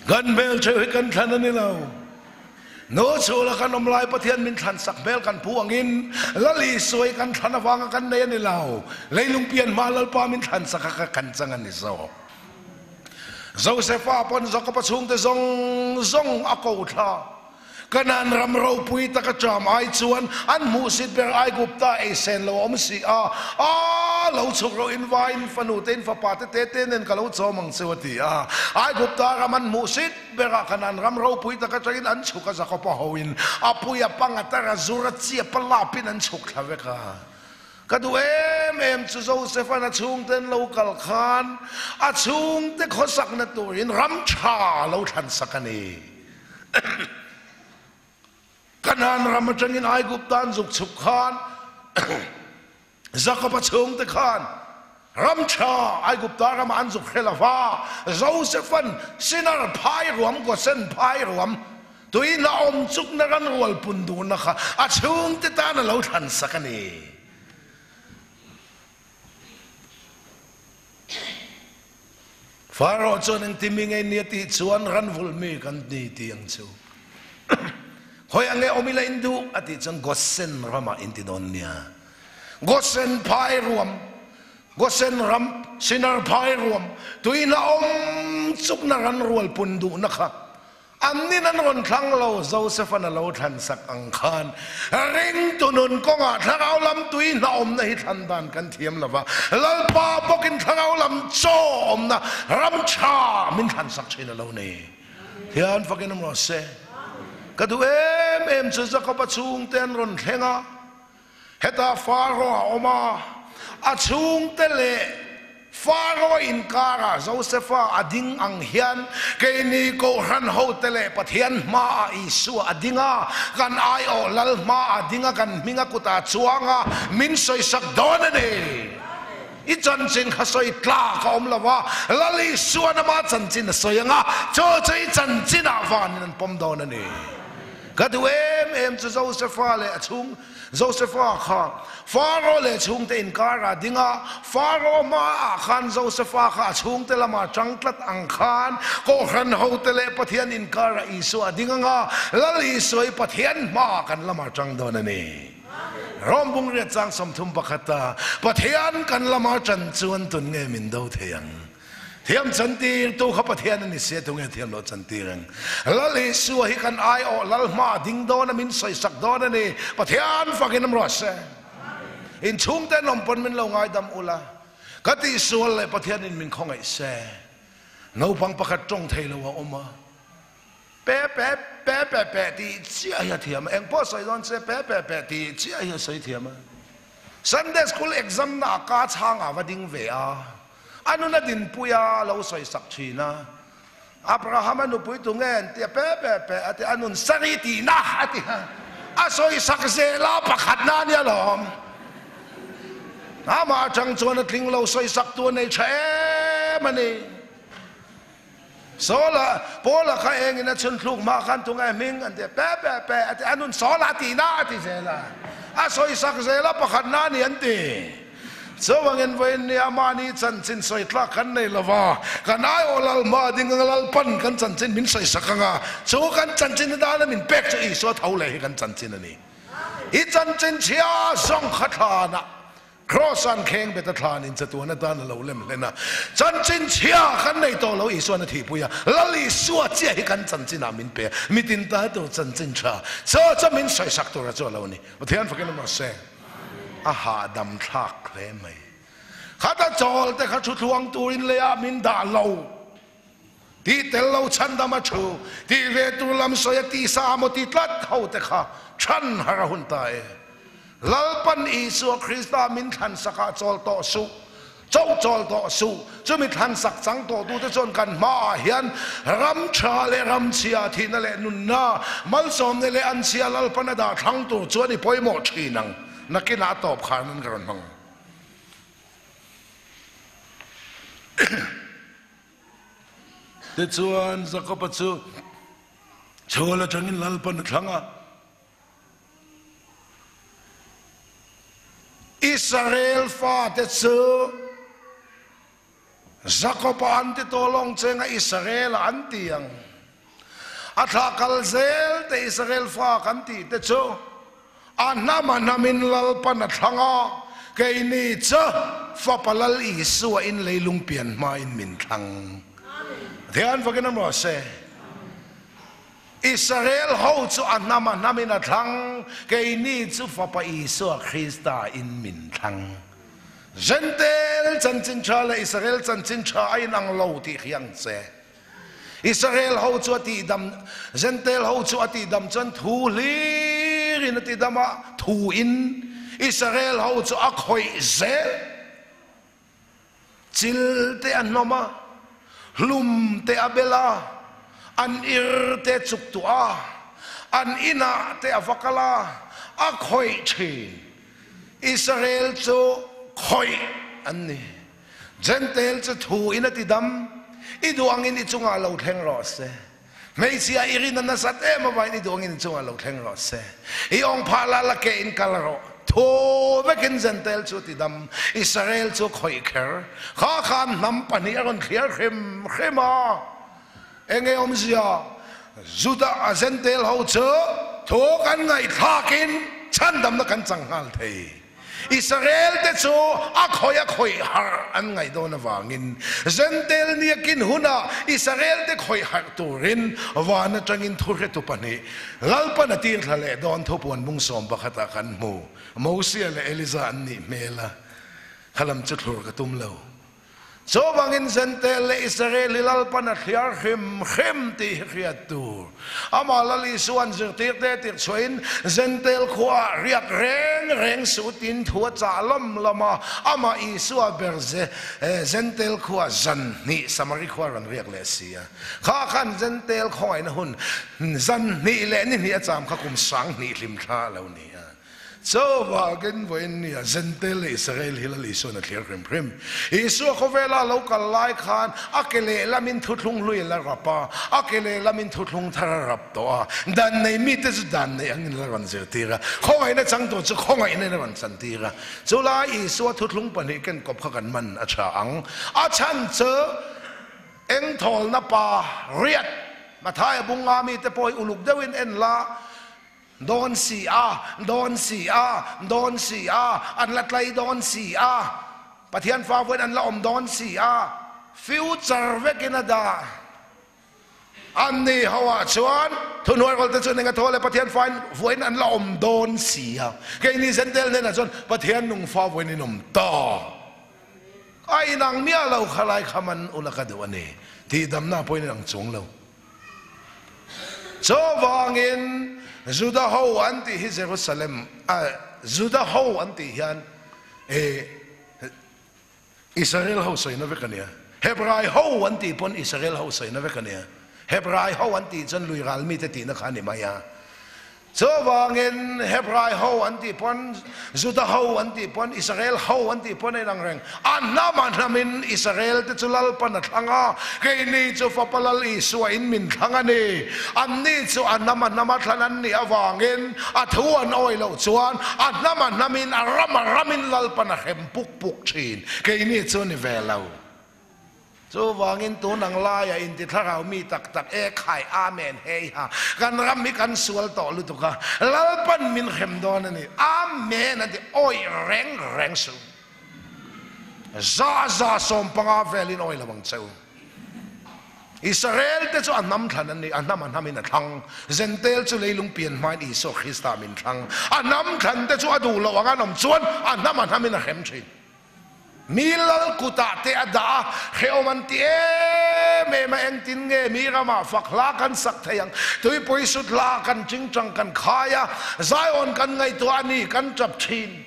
Kan hmelchheu hi kan thlan a ni lo. Nu chhula kan awm lai Pathian min thlan sak hmel kan phu angin Lal Isua hi kan thlan avanga kan nei a ni lo. Leilung pian hma Lalpa min thlan sak a ka kan chang a ni zawk. Josefa pawn Jakoba chhungte zawng zawng a ko thla. Kanaan ram ropui taka ṭam ai chuan an hmuhsit ber Aigupta ei sen lo a awm si a, A lo chhuk rawh in vaiin fanu te in fapa te te te nen ka lo chawm ang cheu a ti a. Aigupta ram an hmuhsit berah Kanaan ram ropui tak atangin an chhuk a, Jakoba hoin a pui a pang a tar a zur a chiap a lapin an chhuk thla vek a. Ka duh em em chu Joseph-a'n a chhungte an lo kal khan a chhungte khawsakna turin ram tha lo thlansak a ni. Kanaan ram atangin Aigupta an zuk chhuk khan Jakob-a chhungte khan ram tha Aigupta ramah an zuk hre lo va, Joseph-a'n Sinar phai ruam, Gosen phai ruam, tuina awm chukna ran rual pun duhna kha a chhungte tan a lo thlan sak a ni. Pharaoh chuan engti mi nge nia tih chuan ran vulh mi kan ni ti ang chu. Khawi ang nge awm ila in duh a tih chuan Gosen ramah in ti dawn nia. Gosen phai ruam, Gosen ram, Sinar phai ruam, tuihna awm chukna ran rual pun duhna kha An nin an rawn thlang lo, Joseph-a'n a lo thlan sak ang khan ringtu nun kawngah thlarau lam tui hnawmna hi thlan dan kan thiam lo va, Lalpa bawkin thlarau lam chaw awmna ram tha min thlan sak thin a lo ni. Hian fakin awm rawh se. Ka duh em em chu Jakob-a chhungte an rawn thleng a, Hetah Faro a awm a, a chhungte leh Faro inkarah Josefa a ding ang hian keini Kohhran hote leh Pathian hmaah Isua a ding a, kan aiawh Lal hmaah a ding a, kan hminga kutah a chuang a, min sawisak dawn a ni. I chanchin kha sawi tlak a awm lo a, Lal Isua'n ama chanchin a sawi ang a, chu chu i chanchinah vanin an pawm dawn a ni. Ka duh em em chu Josefa leh a chhung Josefa kha Faro leh chhungte inkar ah ding a, Faro hma ah khan Josefa kha a chhungte lamah tang tlat ang khan Kohhran hote leh Pathian inkar ah Isua a ding ang a, Lal Isua hi Pathian hma ah kan lamah tang dawn a ni. Rom bungriat chang 31 a Pathian kan lamah tan chuan tun nge min do thei ang? Thiam chantir tu kha Pathian a ni sia tunge thiam loh chantir ang. Lal Isua hi kan aiawh lal hma ding dawn a min sawisak dawn a ni. Pathian fakin awm rawh se. Inchhungte an awm pawn min lo ngaidam ula. Ka tihsual leh Pathianin min khawngaih se. Naupang pakhat tawng thei lo a awm a. Pe pe pe pe pe tih chiah hi a thiam a. Engpawh sawi dawn se pe pe pe tih chiah hi a sawi thiam a. Sunday school exam na ah ka chhang ah va ding ve a. A nun a dinpui a, a lo sawisak thin a. Abraham a nupui tu nge an ti a, pe pe pe a ti a, a nun sari tihna a ti a. A sawisak zel a, pakhatna a nia lawm. Amah atang chuan a tling lo sawisak tu a nei tha em a ni. Saula, Paula kha engin a chhun thluk hma khan tu nge hming an ti a, pe pe pe a ti a, a nun Saula tihna a ti zel a. A sawisak zel a, pakhatna a ni an ti. Chuvangin vawiin nia mahni chanchin sawi tlak kan nei lo va, kan aiawh lal hma ding anga Lalpan kan chanchin min sawi sak anga, chu kan chanchin atana min pek chu Isua tho leh hi kan chanchin a ni. I chanchin chhia zawng kha thlanah Kraws an kheng bet a thlan in chatuan atan a lo lem hlen a, chanchin chhia kan nei tawh lo Isuan a thihpui a, Lal Isua chiah hi kan chanchinah min pe a, mitin ta tur chanchin tha chaw chaw min sawisak tura chu a lo ni. Pathian fakin awm rawh se. A hahdam thlak hle mai. Khata chawl te kha thuthluang turin leiah min dah lo. Tih tel lo chhandam a thu, tih ve tur lam sawi a tisa maw ti tlat ho te kha chhan har a hun ta e. Lalpan Isua Krista min thlan sakah chawl tawh suh, choh chawl tawh suh. Chumi thlan sak chang tawh tute chuan kan hmaah hian ram tha leh ram chhia, thihna leh nunna, malsawmna leh anchhia Lalpan a dah thlang tur chuan i pawimawh thin ang. Nakinah a tawp khan an ka rawn hmang. Tichuan Jakoba chu chhul atangin Lalpan a thlang a. Israel fate chu Jakoba an ti tawh lawng chenga Israel a an ti ang. A thlah kal zel te Israel fa kan tih te chu A hnam a hnamin Lalpan a thlang a, keini chu Fapa Lal Isua in leilung pian hmain min thlang. Pathian fakin a mawh se. Israel ho chu a hnam a hnamin a thlang, keini chu Fapa Isua Krista in min thlang. Jentail chanchin tha leh Israel chanchin tha a inang lo tih hi ang che. Israel ho chu a tihdam, Jentail ho chu a tihdam chuan thu hlirin a tidam a, thu in Israel ho chu a khawih zel. Chil te a hnawm a, hlum te a bel a, an ir te a chuk tuah a, an inah te a va kal a, a khawih thin. Israel chu khawih an ni. Jentail chu thu in a ti dam, I duh angin i chungah lo thleng rawh se. Hmeichhia i rin a nasat em avangin i duh angin i chungah lo thleng rawh se. I awng phah la la ke in kal rawh. Thu vekin Jentail chu a ti dam, Israel chu a khawih kher. Kha khan hnam pahnih a rawn thliar hrim hrim a. Enge awmzia? Juda a Jentail ho chu thu kan ngaihthlakin chhandamna kan chang nghal thei. Israel te chu a khawih a khawih harh an ngaih dawn avangin Jentail niakin hunah Israel te khawih harh turin van atangin thuhretu pahnih Lalpan a tir thla leh dawn thupuan bung sawm pakhatah kan hmu. Mosia leh Eliza an nih hmel a, khalam chu thlur ka tum lo. Chuvangin Jentail leh Israel hi Lalpan a thliar hrim hrim tih hi hriat tur. Amah Lal Isua'n zirtirte tirchhuahin Jentail khuaah riak reng reng suh tiin thu a chah lawm lawm a, amah Isua ber Jentail khuaah zan hnih Samari khua rawn riak leh si a. Kha khan Jentail khawngaihna hun zan hnih leh ni hnih a cham kha kum 2000 hlimthla a lo ni a. Chuvangin vawiin nia Jentail leh Israel hi Lal Isua'n a thlir hrim hrim. Isua khawvela a lo kal lai khan a ke lehlamin thuthlung hlui a la rap a, a ke lehlamin thuthlung thar a rap tawh a. Dan nei mite chu dan nei angin la rawn zirtir a, khawngaihna changtu chu khawngaihna in a rawn chantir a. Chulai Isua thuthlung pahnih ken kawp kha kan man a tha ang. A chhan chu engthawlna pa riat Mathaia bunga mite pawh hi uluk deuhin en la, Dawn si a, dawn si a, dawn si a, an la tlai dawn si a, Pathian fa vawiin an la awm dawn si a, future vekin a dah. An ni ho ah chuan thuhnuai rawlte chuan eng a thaw le Pathian fa in vawiin an la awm dawn si a, keini Zentel hnenah chuan Pathian nung fa vawiin in awm ta. A inang miah lo khalai kha man ula ka duh a ni. Tihdamna pawhin inang chung lo. Chuvangin Juda ho an tih hi Jerusalem a Juda ho an tih hian e Israel ho sawina vek a nia. Hebrai ho an tih pawn Israel ho sawina vek a nia. Hebrai ho an tih chuan lui ral mite tihna kha a ni mai a. Chuvangin Hebrai ho an tih pawn, Juda ho an tih pawn, Israel ho an tih pawn a inang reng. A hnam a hnamin Israel te chu Lalpan a thlang a, keini chu Fapa Lal Isua in min thlang a ni. Anni chu a hnam a hnama thlan an nih avangin a thu an awih loh chuan a hnam a hnamin a ram a ramin Lalpan a hrem puk puk thin. Keini chu ni ve lo. Chuvangin tun ang laiah inti thlarau mi tak tak e khai Amen hei ha kan ram hi kan sual tawh lutuk a Lalpan min hrem dawn a ni Amen an ti awih reng reng suh za za 15 velin awih lo ang che u Israel te chu a hnam thlan an ni a hnam a hnam in a thlang Zentel chu leilung pian hmain Isua Krista min thlang a hnam thlan te chu a duh loh ang an awm chuan a hnam a hnam in a hrem thin. Mi lal kutah te a dah a, hrehawm an ti em em a, engtin nge mi ramah fak hla kan sak thei ang, tuipui sut hla kan chingchang kan khai a, Zion kan ngaihtuah a ni kan tap thin.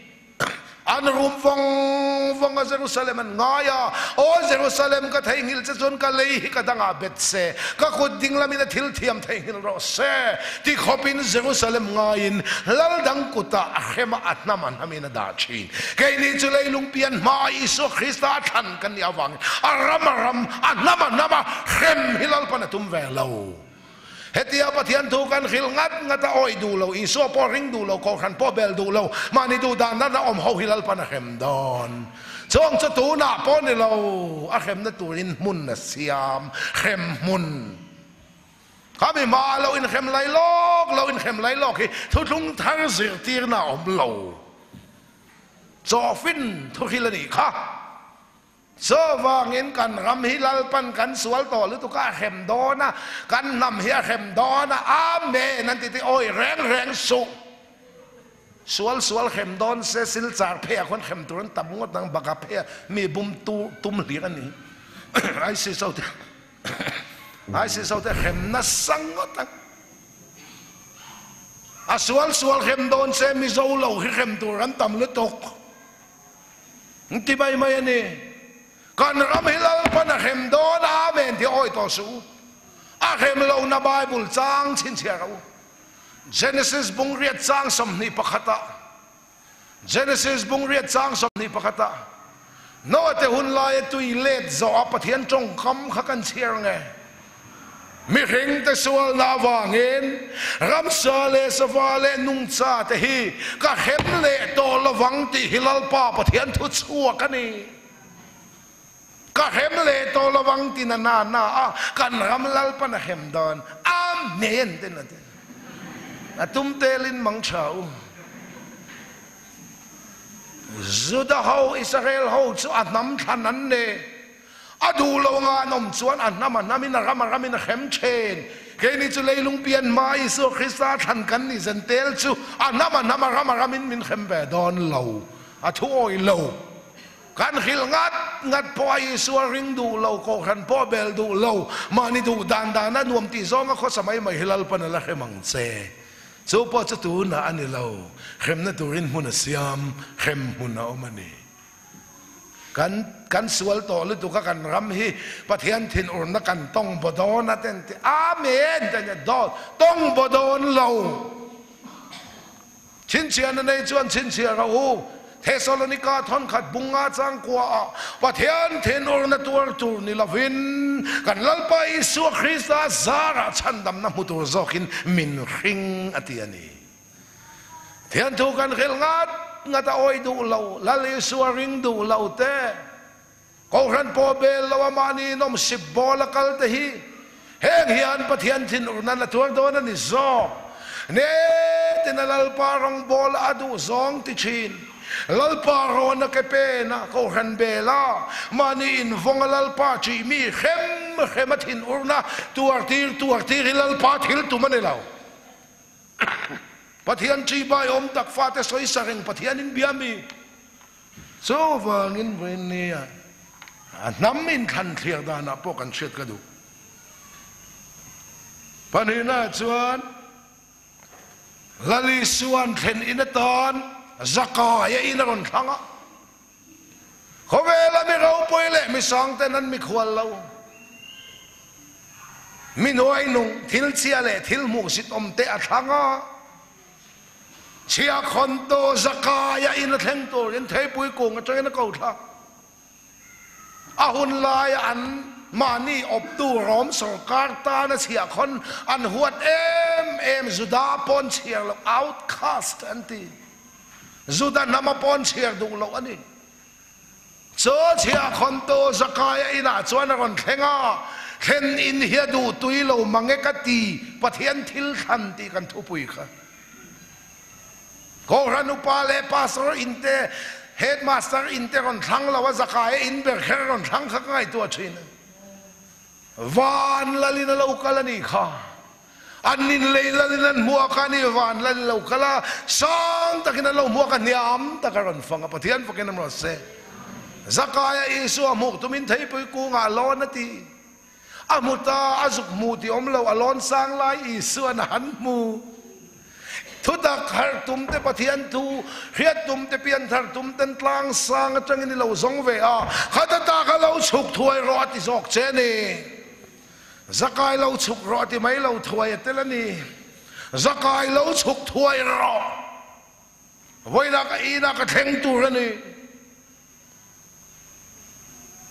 An rum vawng vawng a Jerusalem an ngai a, Aw Jerusalem ka theihnghilh che chuan ka lei hi ka dangah bet se, ka kut ding lamin a thil thiam theihnghilh rawh se ti khawpin Jerusalem ngaiin lal dang kutah a hrem a, a hnam a hnamin a dah thin. Keini chu leilung pian hmaa Isua Krista a thlan kan nih avangin a ram a ram, a hnam a hnam a hrem hi Lalpan a tum ve lo. Hetia Pathian thu kan hrilh ngat ngat a awih duh lo, Isua pawh ring duh lo, Kohhran pawh bel duh lo, mahni duh dan dan a awm ho hi Lalpan a hrem dawn. Chuang chu tunah pawh ni lo, a hremna turin hmun a siam, hrem hmun. Khami hma lo inhrem lai lawk lo inhrem lai lawk hi thuthlung thar zirtirna a awm lo. Chawfin thuhril a nih kha. Chuvangin kan ram hi Lalpan kan sual tawh lutuk a, a hrem dawn a, kan hnam hi a hrem dawn a, Amen an ti ti awi reng reng suh. Sual sual hrem dawn se silchar pheiah khuan hrem tur an tam ngawt ang, baka pheiah mi bum tum hlir a ni. ISIS ho te. ISIS ho te hrem nasa ngawt ang. A sual sual hrem dawn se Mizo lo hi hrem tur an tam lutuk. Ti mai mai a ni. Kan ram hi Lalpan a hrem dawn Amen ti awi tawh suh u. A hrem lohna Bible chang chhinchhiah rawh u. Genesis bungriat chang 21 ah Genesis bungriat chang 21 ah Noah te hun laia tui let zawh a Pathian tawngkam kha kan chhiar nge? Mihring te sualna avangin ramsa leh sava leh nungcha te hi ka hrem leh tawh lovang tih hi Lalpa Pathian thu chhuak a ni. Ka hrem leh tawh lovang ti na na na a kan ram Lalpan a hrem dawn. Amen ten a ti. A tum telin mang tha u. Juda ho, Israel ho chu a hnam thlan an ni. A duh lo anga an awm chuan a hnam a hnamin, a ram a ramin a hrem thin. Keini chu leilung pian hma Isua Krista thlan kan nih zen tel chu a hnam a hnam, a ram a ramin min hrem ve dawn lo. A thu awih lo. Kan hrilh ngat ngat pawh a Isua ring duh lo, Kohhran pawh bel duh lo, mahni duh dan dana nuam tih zawnga khawsa mai mai hi Lalpan a la hrem ang che. Chu pawh chu tunah a ni lo, hremna turin hmun a siam, hrem hmun a awm a ni. Kan kan sual tawh lutuk a kan ram hi Pathian thinurna kan tawng baw dawn a ten ti Amen te nia dawn tawng baw dawn lo. Chhinchhiahna nei chuan chhinchhiah rawh u. Thesalonika thawnkhat bunga changkua ah Pathian thinurna tuar tur ni lovin kan Lalpa Isua Krista zarah chhandamna hmu tur zawkin min hring a ti a ni. Thian thu kan hrilh ngat ngat a awih duh lo, Lal Isua ring duh lo te, Kohhran pawh bel lo a mahni in awm sip bawl a kal te hi heng hian Pathian thinurna la tuar dawn a ni zawk. Netin a Lalpa rawngbawl a duh zawng ti thin. Lalpa rawn a ke pen a Kohhran bel a mahni in vawng a Lalpa ṭih mi hrem hrem a thinurna tuar tir tuar tir hi Lalpa thil tum a ni lo. Pathian ṭih bai awm tak fate sawisa reng Pathian in bia mi. Chuvangin vawinia a hnam inthlan thliar danah pawh kan hriat ka duh. Pahnihnaah chuan Lal Isua'n thlen in atan Zakaia in a rawn thlang a. Khawvela mi ropui leh mi sangten an mikhual lo. Mi hnuainung thil chhia leh thil hmuhsit awmte a thlang a. Chhia khawn to Zakaia in a thleng turin theipui kung atangin a ko thla. A hun laia an mahni awptu Rom sorkar tana chhia khawn an huat em em Juda pawn chhiar loh, outcast an ti. Juda hnama pawn chhiar duh loh a ni. Chu chhia khawn to Zakaia inah chuan a rawn thleng a, thlen in hi a duh tui lo mang e ka ti, Pathian thil thlan tih kan thupui kha. Kohhran upa leh pastor in te, headmaster in te rawn thlang lo a, Zakaia in ber kher a rawn thlang kha ka ngaihtuah thin a. Van lalin a lo kal a nih kha. An in lei lalin an hmuak a ni, van lalin a lo kal a, sang takin an lo hmuak a, hniam tak a rawn fang a, Pathian fakin a mrawt se. Zakaia Isua hmuh tumin theipui kungah a lawn a ti. A hmu ta, a zuk hmu tih awm lo, a lawn sang lai Isua'n a han hmu. Thutak harh tum te Pathian thu hriat tum te pianthar tum ten tlang sang atangin i lo zawng ve a, khata ta kha lo chhuk thuai rawh a ti zawk che a ni. Zakai lo chhuk rawh a ti mai lo thuai a tel a ni. Zakai lo chhuk thuai rawh. Vawiinah ka inah ka thleng tur a ni.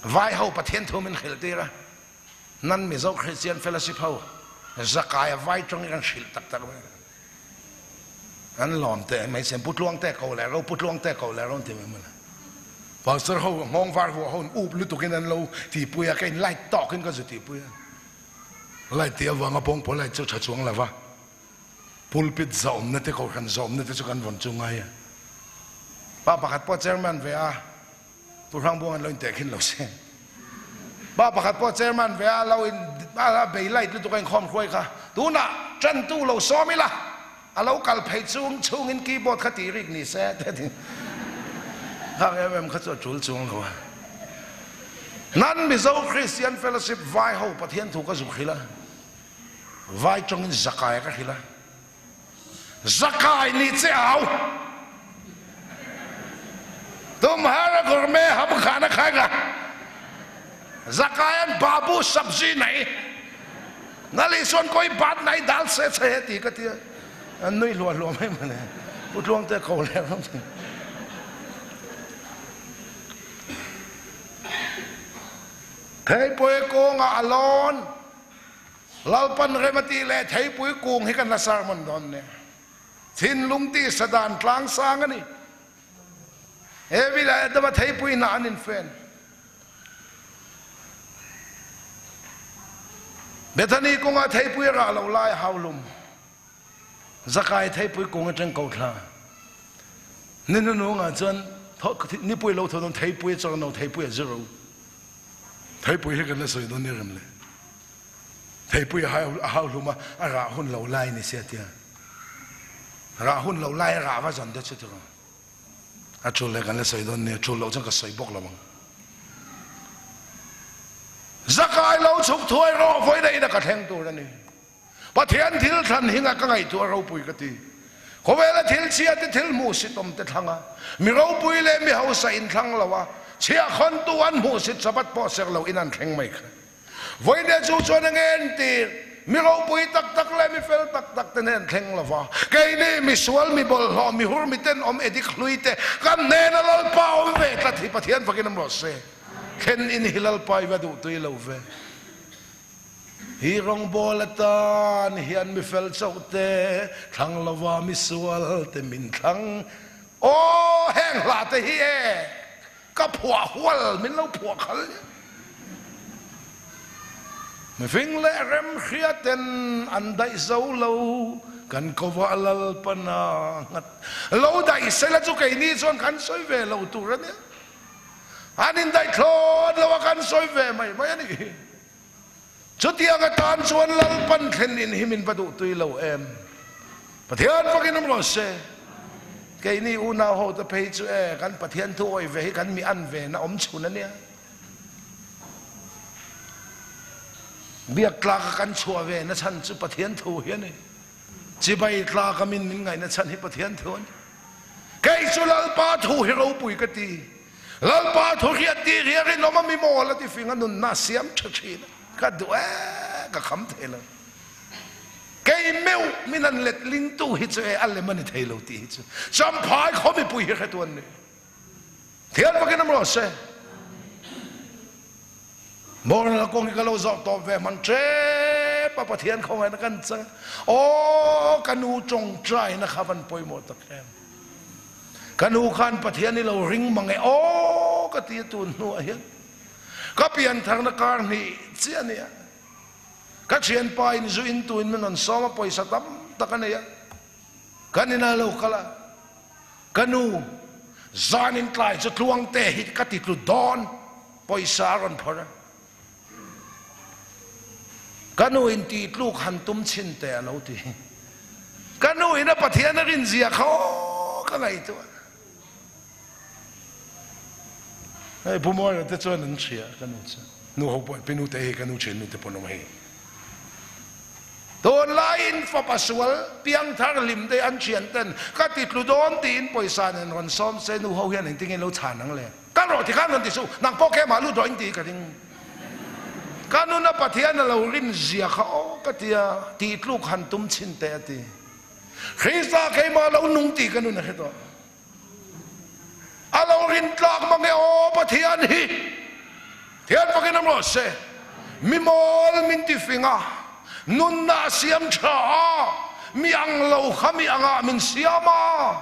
Vai ho Pathian thu min hrilh tir a. Nan Mizo Christian Fellowship ho Zakaia vai tawng hi kan hrilh tak tak mai. An lawm teh mai sin, Pu Tluang te ko leh ro, Pu Tluang te ko leh ro an ti mai mawle. Pastor ho nghawng var huah ho in up lutuk in an lo tihpui a, ka in light tawk in ka zu tihpui a. Light tih avanga pawngpaw light chu tha chuang lova. Pulpit zaawmna te kohhran zaawmna te chu kan vawn chu ngai a. Pa pakhat pawh chairman ve a. Pu Hrangbuang an lo intehkhin lo se. Pa pakhat pawh chairman ve a lo in a bei light lutuk a inkhawm hruai kha. Tunah tantu lo sawm ila a lo kal phei chung chhungin keyboard kha tih rik ni se te ti. Khang em em kha chu a tul chuang lo a. Nan Mizo Christian Fellowship vai ho Pathian thu ka zuk hrilh a. Vai tawngin zakai ka hrilh a. Zakai ni che au. Tumhara gourmet ham khana khaiga. Zakai an babu sabzi nei. Nali chuan koi bat nai dal se che he ti ka tia. An nui hluah hluah mai mane. Pu Tluang te ko le ram ti. Theipui kawngah a lawn. Lalpan rem a tih leh theipui kung hi kan la sermon dawn nia. Thinlung tih sadan tlang sang a ni. Evi leh Adama theipui hnah an infen. Bethany kungah theipui a rah lo lai a hau lum. Zakai theipui kung atang ko thla. Ni hnuhnungah chuan nipui lo tho dawn theipui a chawr no theipui a zero. Theipui hi kan la sawi dawn ni rem le. Theipui a hau hlum a, a rah hun lo lai ni sia tia. Rah hun lo lai a rah va zan te chu tiraw. A tul le kan la sawi dawn nia, tul loh chuan ka sawi bawk lo ang. Zakai lo chhuk thuai rawh vawiin a ina ka thleng tur a ni. Pathian thil thlan hinga ka ngaihtuah ropui ka ti. Khawvela thil chhia te thil hmuhsit awm te thlang a, mi ropui leh mi hausa in thlang lo a, chhiahkhawntu an hmuhsit Sabbath pawh ser lo in an thleng mai kha. Vawiin chu chuan a ngen tir, mi ropui tak tak leh mi fel tak tak te hnen thleng lo va, keini mi sual, mi bawlhhlawh, mi hur, mi tenawm, edik hlui te kan hnena Lalpa awm ve tlat hi Pathian fakin awm rawh se. Thlen in hi Lalpa i va duh tui lo ve. Hi rawngbawl atan hian mi fel chauh te thlang lova mi sual te min thlang. Aw heng hla te hi e ka phuah hual min lo phuah khal nia. Mifing leh remhria ten an daih zo lo kan kovah Lalpana nghat lo daih sela chu keini chuan kan sawi ve lo tur a nia. An indaih thlawt lo a kan sawi ve mai mai a nih hi. Chutiang atan chuan Lalpan thlen in hi min va duh tui lo em. Pathian fakin awm rawh se. Keini unau ho te phei chu e kan Pathian thu awih ve hi kan mi an ve na awm chhun a nia. Biak tlak a kan chhuah ve na chhan chu Pathian thu hi a ni. Chibai tlak a min min ngaihna chhan hi Pathian thu a ni. Kei chu Lalpa thu hi ropui ka ti. Lalpa thu hriat tih hi a rinawm a mi mawl a ti fing a nunna a siam tha thin a. Ka duh e, ka kham thei lo. Kei meuh min an let ling tu hi chu e a lem a ni thei lo tih hi chu Champhai khaw mipui hi hretu an ni. Thian vakin am rawh se. Boral kawng hi ka lo zawh tawp ve hman tep a Pathian khawngaihna kan chang a. Aw ka nu tawngtaina kha van pawimawh tak em. Ka nu khan Pathian i lo ring mang e aw ka ti a tun hnuah hian ka piantharna kar hnih chiah a nia. Ka thianpa in zu in tuin min rawn sawm a, pawisa tam tak a nei a, kan inah lo kal a, ka nu zan in tlai chu tluangte hi ka ti tlu dawn, pawisa a rawn phawrh a, ka nu in tih tluk han tum chhin teh a lo ti, ka nu in a Pathian a rin zia kha aw ka ngaihtuah. Hei Pu Mawia te chuan an hria ka nu chu. Nu ho pawh pi nu te hi ka nu thian nu te pawn awm hei. Tunlaiin fapa sual piangthar hlim te an thian ten ka ti tlu dawn tiin pawisa nen rawn sawm se nu ho hian engtin nge lo chhan ang le. Kal rawh tikhan rawn ti suh nang pawh kemah lut rawh in ti ka ring. Ka nuna Pathian a lo rin zia kha aw ka tia tih tluk han tum chhin teh a ti. Krista keimah lo nung tih ka nun a hre tawh. A lo rin tlak mang e aw Pathian hi Thian fakin awm rawh se. Mi mawl min ti fing a, nunna a siam tha a, mi ang lo kha mi angah min siam a,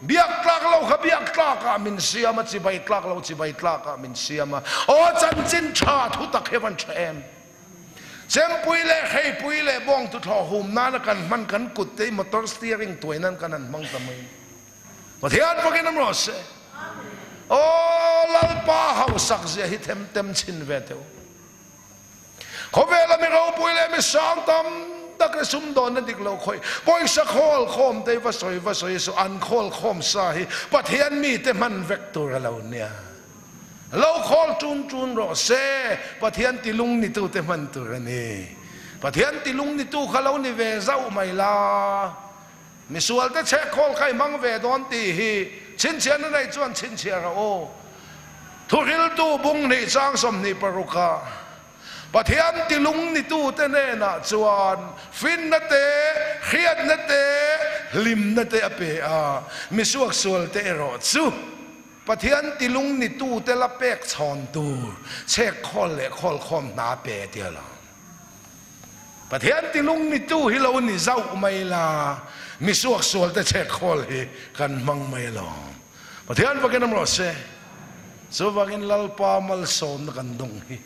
biak tlak lo kha biak tlakah min siam a, chibai tlak lo chibai tlakah min siam a. Aw chanchin tha thu tak hi van tha em. Chempui leh hreipui leh bawng tuthlawh hum nana kan hman kan kut te hi motor steering tuai nan kan han hmang ta mai. Pathian fakin awm rawh se. Aw Lalpa hausak zia hi them tem chhin ve teh u. Khawvela mi ropui leh mi sang tam tak le sumdawnna dik lo khawih pawisa khawl khawm te hi va sawi va sawi suh an khawl khawm sa hi Pathian mite hman vek tur a lo nia. Lo khawl tun tun rawh se, Pathian tilung nitute hman tur a ni. Pathian tilung nitu kha lo ni ve zauh mai la. Misualte chhehkhawl kha i hmang ve dawn tih hi chhinchhiahna nei chuan chhinchhiah rawh u. Thuhriltu bung hnih chang 26 ah Pathian tilung nitute hnenah chuan finna te, hriatna te, hlimna te a pe a, misuaksualte erawh chu Pathian tilung nitute la pek chhawn tur chhehkhawl leh khawlkhawm hna pe tia lo. Pathian tilung nitu hi lo ni zauh mai la, mi suaksual te chhek khawl hi kan hmang mai alawm. Pathian fakin awm rawh se. Chuvangin Lalpa malsawmna kan dawng hi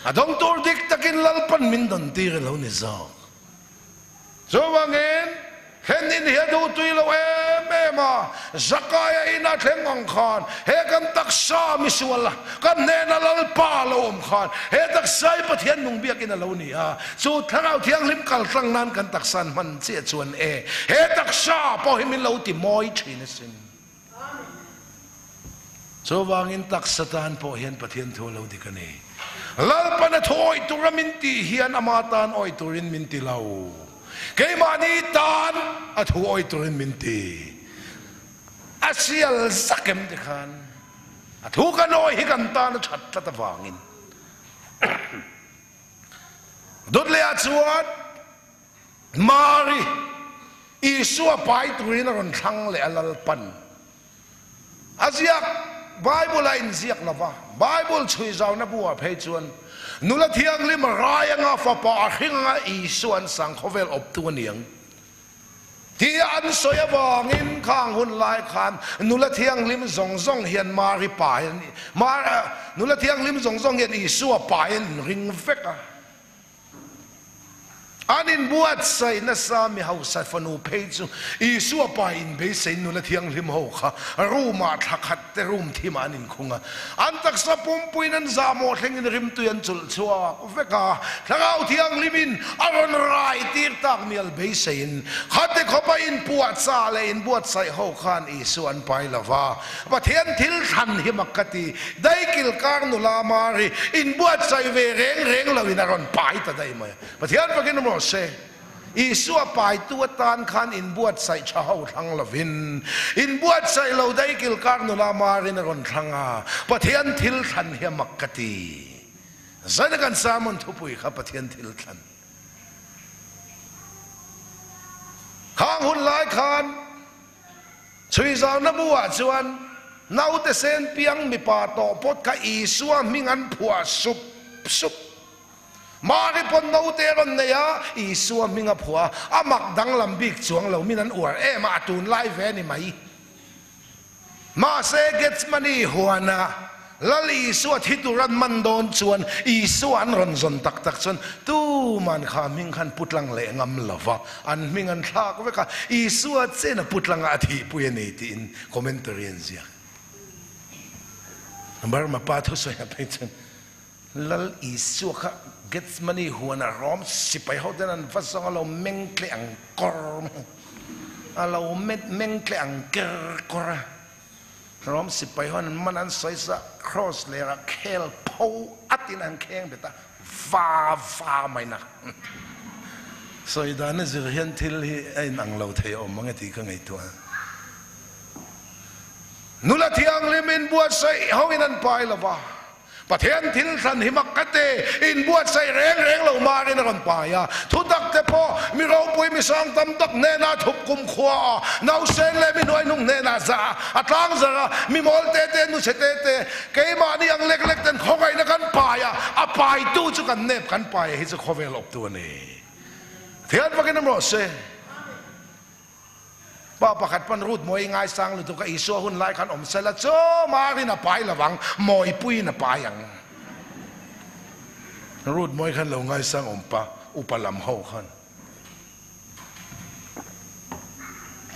a dawng tur dik takin Lalpan min dawn tir a lo ni zawk. Chuvangin, Henin hi a duh tui lo em em a, Zakaia ina thleng ang khan he kan taksa misual kan hnena Lalpa lo awm khan he taksa hi Pathian nung biakin a lo ni a, chu Thlarau Thianghlim kal tlang nan kan taksa an hman chiah chuan e, he taksa pawh hi min lo ti mawi thin asin. Chuvangin taksa tan pawh hian Pathian thu a lo dik a ni. Lalpan a thu awih tura min tih hian ama tan awih turin min ti lo. Keimahni tan a thu awih turin min ti. A sial zak em ti khan a thu kan awih hi kan tan a that tlat avangin Dawtleah chuan Mari, Isua pai turin a rawn thlang leh a Lalpan a ziak. Bible a inziak lo va, Bible chhui zauna buah phei chuan nula thianghlim rai anga fapa a hring anga Isua an sang khawvel awptu a ni ang tia an sawi avangin khang hun lai khan nula thianghlim zawng zawng hian Mari pai an nula thianghlim zawng zawng hian Isua pai an inring vek a. An inbuatsaih nasa mi hausa fanu phei chu Isua pa inbeisei nula thianghlim ho kha room-ah thla khat te room thimah an inkhung a. An taksa pumpuiin an zahmawh thlengin rimtui an chulh chhuak vek a. Thlarau thianghlimin a rawn rai tir tak mial beiseiin khate khawpa inpuahchah leh inbuatsaih ho khan Isua an pai lo va. Pathian thil thlan hi mak ka ti. Daikil kar nula Mari inbuatsaih ve reng reng loin a rawn pai ta daih mai a. Pathian fakin awm rawh se. Isua paitu atan khan inbuatsaih tha ho thlang lovin, inbuatsaih lo daikil kar nula Marin a rawn thlang a. Pathian thil thlan hi a mak ka ti. Zaina kan sermon thupui kha Pathian thil thlan. Khang hun lai khan chhuizauna bu ah chuan naute sen piang mipa tawh pawt kha Isua hming an phuah sup sup. Mari pawn naute a rawn nei a, Isua hming a phuah a, a mak danglam bik chuang lo min an uar em a, a tunlai ve a ni mai. Mahse Gethsemane huana Lal Isua thi tur an man dawn chuan Isua an rawn zawn tak tak chuan tuman kha hming khan pu tlang leh ngam lo va, an hming an thlak vek a, Isua chen a pu tlanga a thihpui a ni tiin commentary an ziak. Burma pa thusawi a phei chuan Lal Isua kha Gethsemane huana Rom sipai ho ten an va zawng a lo meng tle ang kawr mai, a lo meng tle ang ker kawr a. Rom sipai ho an man an sawi sa cross lerah khel pho atin an kheng bet a, va va mai na. Sawi dan a zir hian thil hi a inang lo thei awm ang e tih ka ngaihtuah a. Nula thianghlim inbuatsaih ho in an pai lo va. Pathian thil thlan hi mak ka ti, inbuatsaih reng reng lo marin a rawn pai a. Thutak te pawh mi ropui mi sang tam tak hnenah thup kum khua a, nausen leh mi hnuaihnung hnenah zah a, a tlang zarh a, mi mawl te te, nu chhe te te, keimahni ang lek lek ten khawngaihna kan pai a, a paitu chu kan nep kan pai a hi chu khawvel awptu a ni. Thian vakin awm rawh se. Pa pakhat pawn Ruth mawi ngaisang lutuk a, Isua hun lai khan awm sela chu Marin a pai lovang, Mawipuiin a pai ang. Ruth mawi khan lo ngaisang awm pa, upa lam ho khan.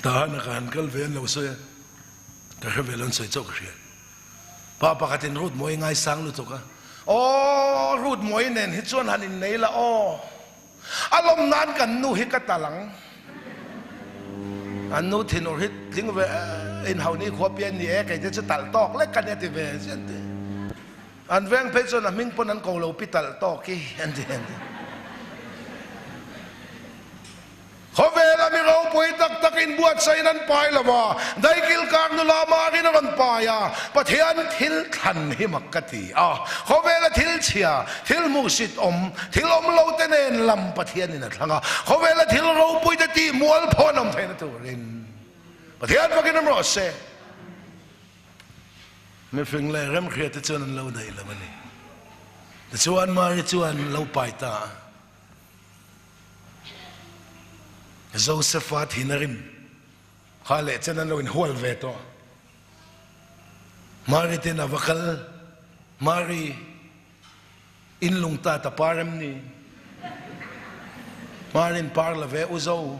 Tahan a ka han kal ve an lo sawi a, ka hre ve lo an sawi chauh ka hria. Pa pakhatin Ruth mawi ngaisang lutuk a, Aw Ruth mawi nen hi chuan han innei la aw. A lawm nan kan nu hi ka tal ang. An nu thinur hi tling ve in ho ni khua pian ni e kei te chu tal tawk lek ka nia ti ve chian ti. An veng phei chuan a hming pawn an ko lo pi tal tawk hi an ti an ti. Khawvela mi ropui tak tak inbuatsaih in an pai lo a, daikil kar nula marin a rawn pai a, Pathian thil thlan hi mak ka ti a, khawvela thil chhia, thil hmuhsit awm, thil awm lo te nen lam Pathianin a thlang a, khawvela thil ropui te tih mual phawn awm theihna turin Pathian fakin awm rawh se. Mifing leh remhria te chuan an lo daih lo a ni. Tichuan Mari chuan lo pai ta a. Josepha thin a rim kha leh chen an lo inhual ve tawh. Mari ten a va kal, Mari, in lung ta ta par em ni? Marin par la ve u zo,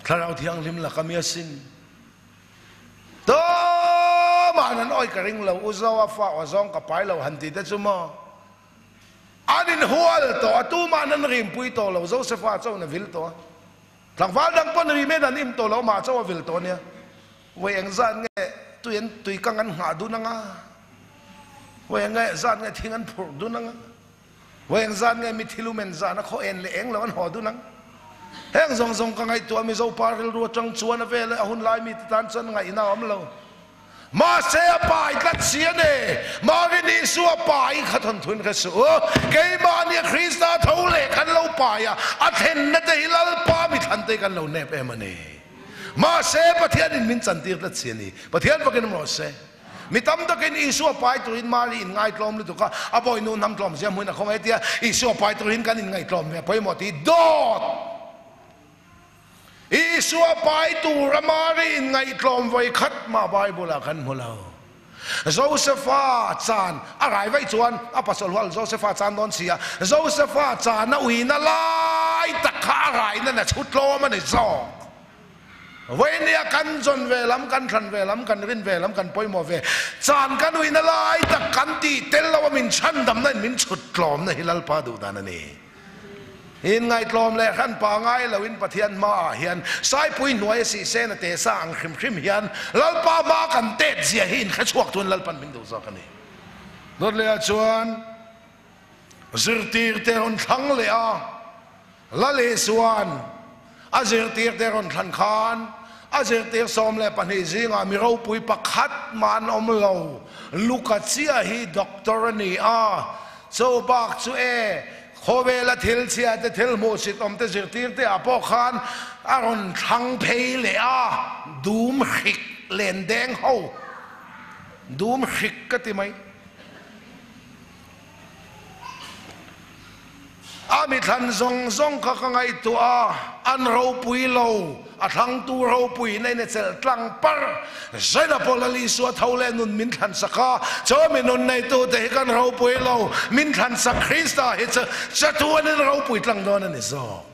Thlarau Thianghlim la ka mi asin. Tumah an awi ka ring lo, u zo a fa aw zawng ka pai lo han ti te chu maw? An inhual tawh a, tumah an rimpui tawh lo, Josefa chauhin a vil tawh a. Tlangval dang pawn rimen an im tawh lo, amah chauh a vil tawh a nia. Vawi eng zat nge tui an tui kang an nghah dun anga? Vawi eng nge zat nge thing an phurh dun anga? Vawi eng zat nge mithi lumen zan a khaw en leh eng lo an haw dun ang? Heng zawng zawng ka ngaihtuah a, Mizo pa rilru atang chuan a vel a hun lai mite tan chuan ngaihna a awm lo. Mahse a pai tlat si a ni. Marin Isua pai kha thawnthuin ka suh u. Keimahni a Krista tho leh kan lo pai a, a thlenna te hi Lalpa mi thlan te kan lo nep em a ni. Mahse Pathianin min chantir tlat si a ni. Pathian fakin awm rawh se. Mi tam takin Isua pai turin Mari in ngaitlawm lutuk a, a bawinu hnam tlawm zia hmuin a khawngaih tia Isua pai turin kan inngaihtlawm ve pawimawh tih dawt! Isua pai tura Mari inngaihtlawm vawi khat mah Bible-ah kan hmu lo. Josefa chan a rai vaih chuan a pasal hual Josefa chan dawn si a, Josefa chan a uina lai tak kha a raina na chhu tlawm a ni zawk. Vawinia kan zawn ve lam, kan thlan ve lam, kan rin ve lam, kan pawimawh ve chan kan uina lai tak kan tih tel lo a min chhandamna in min chhut tlawmna hi Lalpa duh dan a ni. Inngaihtlawm leh hranpa ngai loin Pathian hmaah hian Saipui hnuai a sihsen a te sa ang hrim hrim hian Lalpa hma kan tet zia hi inhre chhuak tuin Lalpan min duh zawk a ni. Dawt lehah chuan zirtirte rawn thlang leh a, Lal Isua'n a zirtirte rawn thlan khan a zirtir 12 zingah mi ropui pakhat mah an awm lo. Luka chiah hi doctor a ni a, cho bak chu e. Khawvela thil chhia te, thil hmuhsit awm te zirtir te ah pawh khan a rawn thlang phei leh a, dum hrik len deng ho, dum hrik ka ti mai. A mi thlan zawng zawng kha ka ngaihtuah a, an ropui lo, a thlangtu ropuiin a in a chelh tlang par. Zaina pawh Lal Isua tho leh nun min thlan sak a, chaw mi nun neitute hi kan ropui lo, min thlan sak Krista hi chu chatuanin ropui tlang dawn a ni zawk.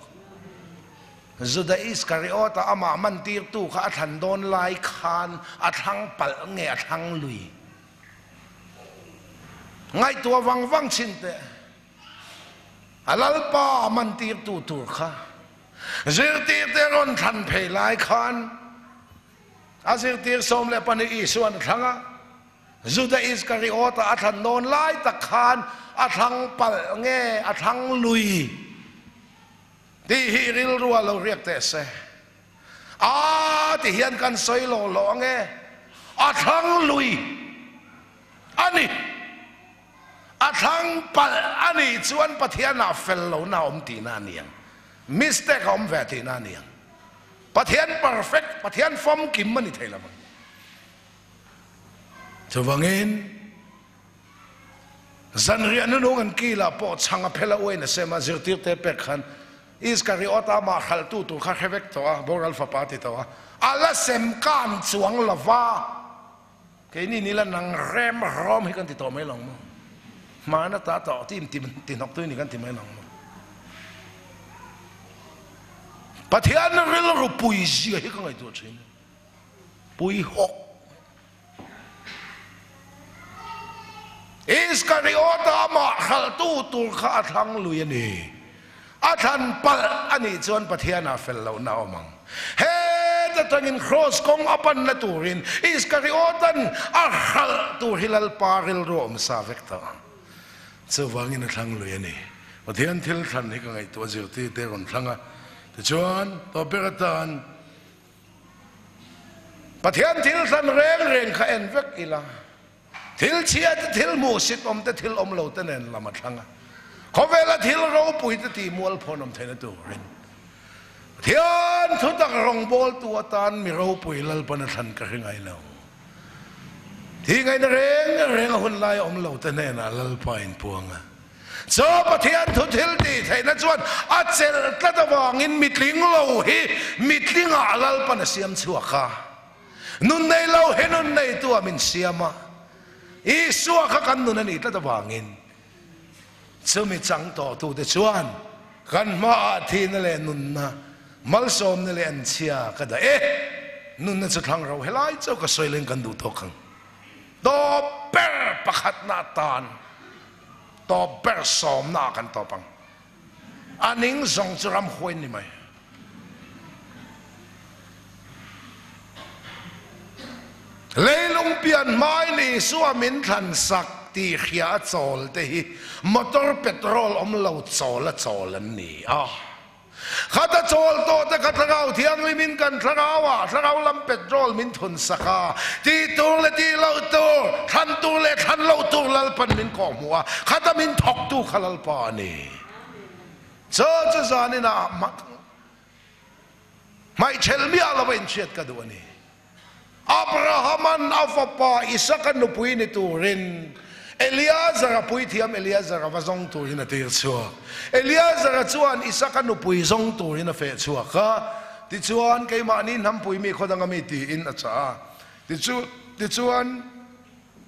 Juda Iskariota amah mantirtu kha a thlan dawn lai khan a thlang palh nge a thlang lui? Ngaihtuah vang vang chhin teh. A Lalpa a mantirtu tur kha zirtirte rawn thlan phei lai khan a zirtir 12 Isuan a thlang a, Juda Iskariota a thlan dawn lai tak khan a thlang palh nge a thlang lui tih hi rilru a lo riak teh se. A ti hian kan sawi lo lo ange, a thlang lui a ni. A thlang palh a nih chuan Pathianah fel lohna a awm tihna a ni ang. Mistake a awm ve tihna a ni ang. Pathian perfect, Pathian famkim a ni thei lo ang. Chuvangin, zanriah hnunung an kilah pawh chhang a phel a uain a sem a, zirtirte pek khan Iskariota amah hralhtu tur kha hre vek tawh a, boral fapa a ti tawh a, a la sem kan chuang lo va. Keini ni la nang rem rawm hi kan ti tawh mai lo maw? Hmana ta tawh ti ti ti hnawk tui ni kan ti mai lo maw? Pathian rilru pui zia hi ka ngaihtuah thin. Pui hawk. Iskariota amah hralhtu tur kha a thlang lui a ni. A thlan palh a nih chuan Pathianah fel lohna a awm ang. Heta tangin Kraws kawng a panna turin Iskariotan a hralh tur hi Lalpa rilru a awm sa vek tawh. Chuvangin a thlang lui a ni. Pathian thil thlan hi ka ngaihtuah zirtirte a rawn thlang a. Tichuan, tawp ber atan Pathian thil thlan reng reng kha en vek ila. Thil chhia te, thil hmuhsit awm te, thil awm lo te nen lam a thlang a. Khawvela thil ropui te tih mualphawn awm theihna turin Pathian thutak rawngbawltu atan mi ropui Lalpan a thlan ka hre ngai lo. Thi ngaihna reng reng a hun lai awm lo te hnenah Lalpa inpuang a. Chaw Pathian thu thil tih theihna chuan a chelh tlat avangin mitling lo hi mitlingah Lalpan a siam chhuak a. Nun nei lo hi nun neitu ah min siam a, Isua kha kan nun a nih tlat avangin chumi chang tawhtute chuan kan hmaah thihna leh nunna, malsawmna leh anchhia ka dah e. Nunna chu thlang ro helai chauh ka sawi leng kan duh tawk ang. Tawp ber pakhatna atan tawp ber sawmna ah kan tawp ang. A ning zawng chu ramhuai ni mai. Leilung pian hmain Isua min thlan sak tih hria a chawl te hi motor petrol awm lo chawl a chawl an ni a. Khata chawl tawh te kha thlarau thianghlimin kan thlarau ah thlarau lam petrol min thun sak a, tih tur leh tih loh tur, thlan tur leh thlan loh tur Lalpan min kawhhmuh a, khata min thawktu kha Lalpa a ni. Chaw chu zanin ah hmaihchhelh miah lova inhriat ka duh a ni. Abrahaman a fapa Isaka nupui ni turin Eliazara puithiam Eliazara va zawng turin a tir chhuak. Eliazara chuan Isaka nupui zawng turin a feh chhuak a, tichuan keimahni hnampui mi khaw danga mi tiin a chah a. Tichuan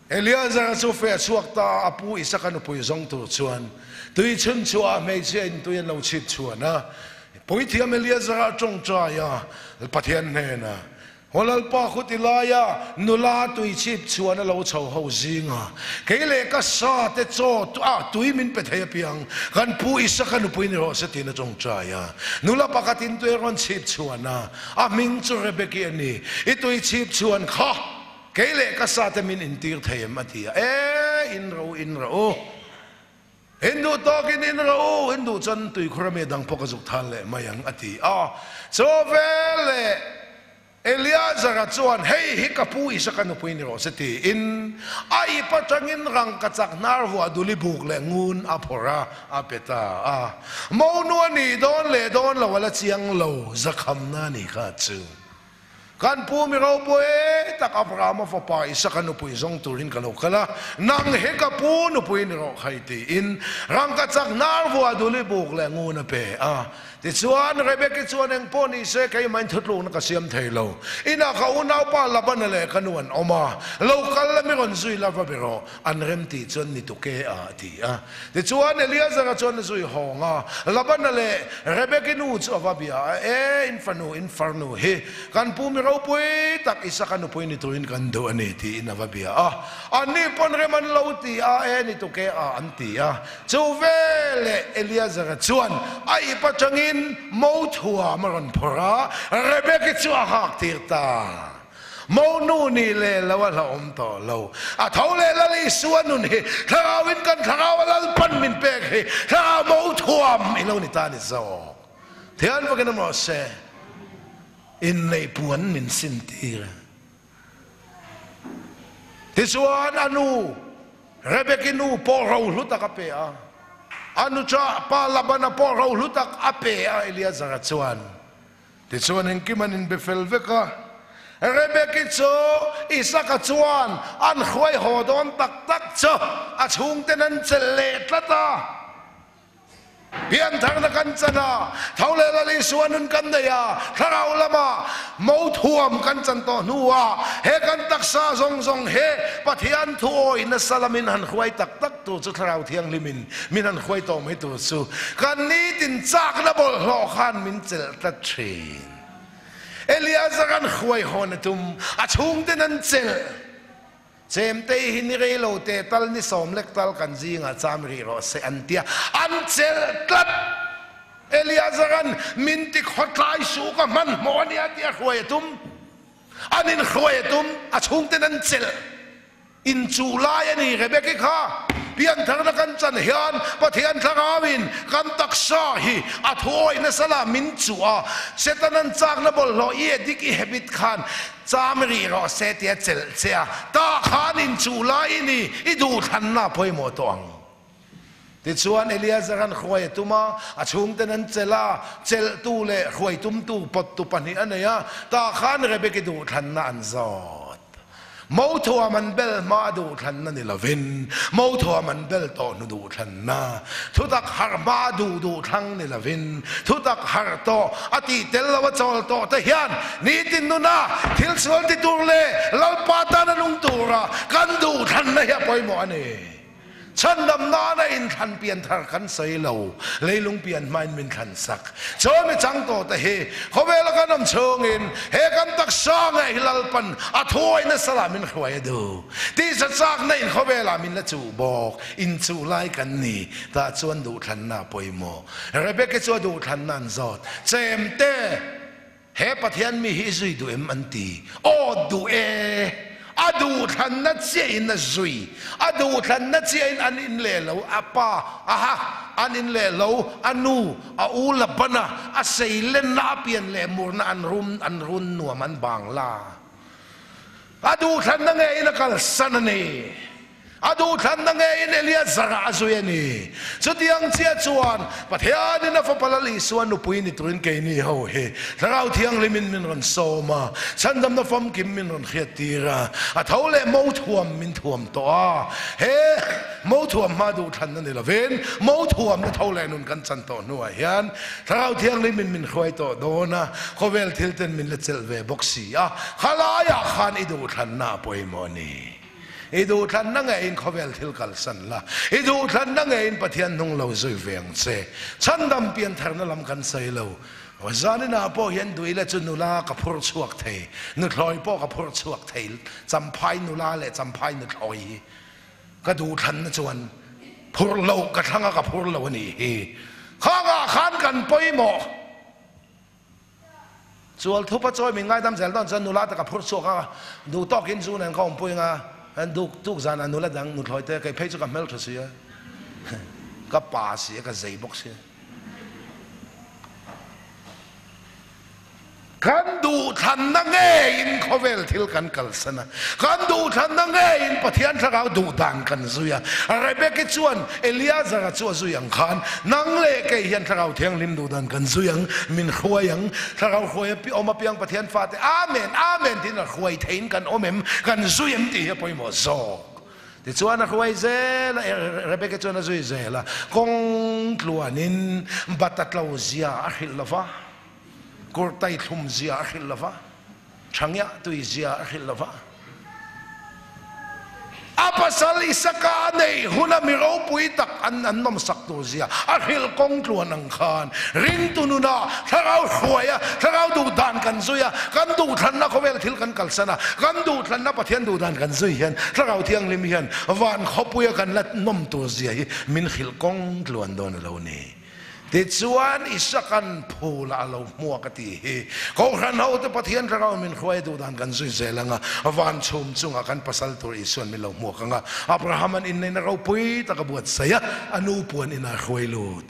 Eliazara chu feh chhuak ta a, a pu Isaka nupui zawng tur chuan tui chhun chhuah ah hmeichhia in tui an lo chhip chhuan a. Puithiam Eliazara a tawngtai a, Pathian hnenah, Haw Lalpa khuti laia nula tui chhip chhuan a lo chho ho zinga kei leh ka sa te chaw a tui min pe thei apiang kan pu Isaka nupui ni rawh se tiin a tawngtai a. Nula pakhatin tui a rawn chhip chhuan a, a hming chu Rebeki a ni. I tui chhip chhuan kha Kei leh ka sa te min intir thei em a ti a, E in ro in ro u, in duh tawk in in ro u, in duh chuan tuikhur ami dang pawh ka zuk thal leh mai ang a ti a, chaw vel leh. Eleazara chuan, Hei hi ka pu Isaka nupui ni rawh se tiin a ip atangin rangkachak hnar vuah duli buk leh ngun a phawrh a, a pe ta a. Monu a nih dawn leh dawn lo a la chiang lo, zakhamna a nih kha chu. Kan pu mi ropui tak Abrahama fapa Isaka nupui zawng turin ka lo kal a, nang hi ka pu nupui ni rawh khai tiin rangkachak hnar vuah duli buk leh ngun a pe a. Tichuan, Rebeki chuan eng pawh ni se keimahin thutlukna ka siam thei lo. Inah ka unaupa Labana leh ka nu an awm a, lo kal la mi rawn zui la va be rawh, an rem tih chuan ni tuke a a ti a. Tichuan, Eliazara chuan a zui hawng a, Labana leh Rebeki nu chu a va bia a, E, in fanu, in farnu hi kan pu mi ropui tak Isaka nupui ni turin kan duh a ni, tiin a va bia a. Anni pawn rem an lo ti a, E, ni tuke a an ti a. Chu veleh Eliazara chuan a ip atangin mo thuam a rawn phawrh a, Rebeki chu a hak tir ta. Mo nu nih leh lo a hlauhawm tawh lo. A tho leh Lal Isua nun hi thlarauin kan thlarau a Lalpan min pek hi thlarau mo thuam i lo ni ta ni zawk. Thian vakin a mawh se, inneih puan min sin tir. Tichuan a nu Rebeki nu pawh rohlu tak a pe a, a nu cha pa Labana pawh rohlu tak a pe a Eliazara chuan. Tichuan engkim an inbe fel vek a, Rebeki chu Isaka chuan an hruai haw dawn tak tak chu a chhungten an chelh leh tlat a. Piantharna kan chan a, tho leh Lal Isua nun kan nei a, thlarau lama mo thuam kan chan tawh hnuah he kan taksa zawng zawng hi Pathian thu awih nasa lamin han hruai tak tak tur chu Thlarau Thianghlimin min han hruai tawh mai tur chu kan nitin chakna bawlhhlawh khan min chelh tlat thin. Eliazaran hruai hawn a tum, a chhungten an chelh. Chemtei hi ni rei lo te tal ni sawmlek tal kan zingah cham rih rawh se an tia, an chelh tlat. Eliazaran min ti khawtlai suh ka hmanhmawh a nia tia hruai a tum. An in hruai a tum, a chhungten an chelh. Inchuh lai a ni Rebeki kha. Piantharna kan chan hian Pathian thlarauin kan taksa hi a thuawih nasa la min chuh a, Setanan chakna bawlhhlawh i edik i habit khan Cham rih rawh se tia chelh che a, tah khan inchuh lai i ni, i duhthlanna a pawimawh tawh ang. Tichuan Eliazaran hruai a tum a, a chhungten an chelh a, chelhtu leh hruai tumtu pawttu pahnih a nei a, tah khan Rebeki duhthlanna an zawt. Mo thuam an bel hma duhthlanna ni lovin, mo thuam an bel tawh hnu duhthlanna, thutak harh hma duh duhthlang ni lovin, thutak harh tawh a tih tel lo a chawl tawh te hian nitin nuna thil sual ti tur leh Lalpa tana nung tura kan duhthlanna hi a pawimawh a ni. Chhandam nana inthlan pian thar kan sawi lo, leilung pian hmain min thlan sak. Chawi mi chang tawh te hi khawvela kan awm chhungin he kan taksa ngei hi Lalpan a thuai nasa lah min hruai a duh. Tisa chakna in khawvelah min la chuh bawk, inchuh lai kan ni. Tah chuan duhthlanna a pawimawh. Rebecca chu a duhthlanna an zawt. Chemte! He Pathian mi hi i zui duh em? an ti. Aw duh e! A duhthlanna chiahin a zui. A duhthlanna chiahin an in leh lo, a pa, aha, an in leh lo, a nu, a u Labana, a seilenna, a pian leh murna an rum, an run nuam, an bang la. A duhthlanna ngeiin a kalsan a ni. A duhthlanna ngeiin Eliazara a zui a ni. Chutiang chiah chuan Pathianin a fapa Lal Isua nupui ni turin keini ho hi Thlarau Thianghlimin min rawn sawm a, chhandamna famkim min rawn hriattir a, a tho leh mo thuam min thuam tawh a. He mo thuam hma duhthlanna ni lovin mo thuamna tho leh nun kan chan tawh hnuah hian Thlarau Thianghlimin min hruai tawh dawn a, khawvel thil ten min la chelh ve bawk si a, khalaiah khan i duhthlanna a pawimawh a ni. I duhthlanna ngeiin khawvel thil kalsan la, i duhthlanna ngeiin Pathian hnung lo zui ve ang che. Chhandam piantharna lam kan sawi lo. Zaninah pawh hian duhila chu nula ka phur chhuak thei, nuthlawi pawh ka phur chhuak thei, Champhai nula leh Champhai nuthlawi hi ka duhthlanna chuan phur loh ka thlang a, ka phur lo a nih hi. Khangah khan kan pawimawh. Chual thupa chawi min ngaidam zel dawn chuan nula te ka phur chhuak a, duh tawkin zu nen ka awmpui anga duk tuk zanah nula dang nuthlawi te kei phei chu ka hmel tha si a, ka pa si a, ka zei bawk si a. Kan duhthlanna ngeiin khawvel thil kan kalsan a, kan duhthlanna ngeiin Pathian thlarau duhdan kan zui a. Rebeki chuan Eliazara chu a zui ang khan, nang leh kei hian Thlarau Thianghlim duhdan kan zui ang, min hruai ang. Thlarau hruai a awm apiang Pathian fate Amen, Amen tiin a hruai theiin kan awm em, kan zui em tih hi a pawimawh zawk. Tichuan a hruai zel a, Rebeki chuan a zui zel a, kawng tluanin bata tlo zia a hrilh lo va. Kurtai thlum zia a hrilh lova, thangiah tui zia a hrilh lova. A pasal Isaka a neih huna mi ropui tak an an nawmsak tur zia a hrilh kawng tluan ang khan ringtu nunah thlarau hruai a, thlarau duhdan kan zui a, kan duhthlanna khawvel thil kan kalsan a, kan duhthlanna Pathian duhdan kan zui hian thlarau thianghlim hian van khawpuia kan la nawm tur zia hi min hrilh kawng tluan dawn a lo ni. Tichuan, Isaka'n phul ah a lo hmuak a ti hi. Kohhran hote Pathian thlarau min hruai duh dan kan zui zel ang a, van chhum chungah kan pasal tur Isua'n min lo hmuak ang a. Abrahama'n inneihna ropui tak a buatsaih a, a nu puan inah hruai lut.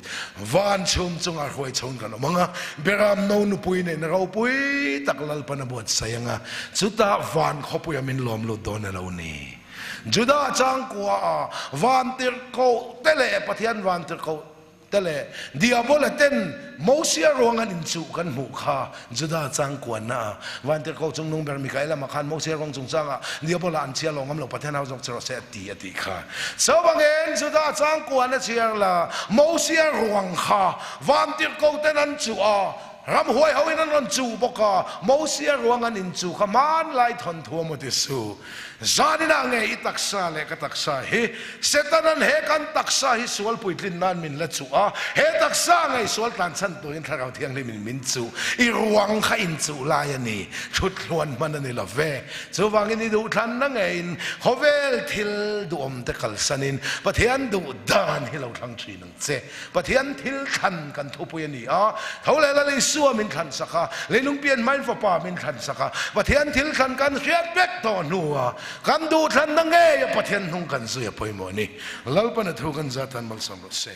Van chhum chungah hruai chhoin kan awm ang a, Beram no nupui neihna ropui tak Lalpan a buatsaih ang a, chutah van khawpuia min lawm lut dawn a lo ni. Juda changkua a vantirhkoh te leh Pathian vantirhkoh te leh Diabola ten Mosia ruang an inchuh kan hmuh kha Juda changkuanna a vantirhkoh chungnung ber Mikaela mah khan Mosia ruang chungchangah Diabola an chhia lo ngam lo Pathian hau zawk che rawh se a ti a tih kha. Chuvangin Juda changkuan a chhiar la Mosia ruang kha vantirhkoh ten an chuh a, ramhuai hoin an rawn chuh bawk a, Mosia ruang an inchuh kha hmanlai thawnthu a maw ti su. Zaninah nge i taksa leh ka taksa hi? Setanan he kan taksa hi sual puitlin nan min la chuh a, he taksa ngei sual tlanchhan turin Thlarau Thianghlimin min chuh. I ruang kha inchuh lai a ni, thuthluan hman a ni lo ve. Chuvangin i duhthlanna ngeiin khawvel thil duhawmte kalsanin Pathian duh dan hi lo thlang thin ang che. Pathian thil thlan kan thupui a ni a, tho leh Lal Isua min thlan sak a, leilung pian hmain Fapa min thlan sak a, Pathian thil thlan kan hriat vek tawh hnua kan duhthlanna ngei a Pathian hnung kan zui a pawimawh a ni. Lalpan a thu kan zat tan malsawm rawh se.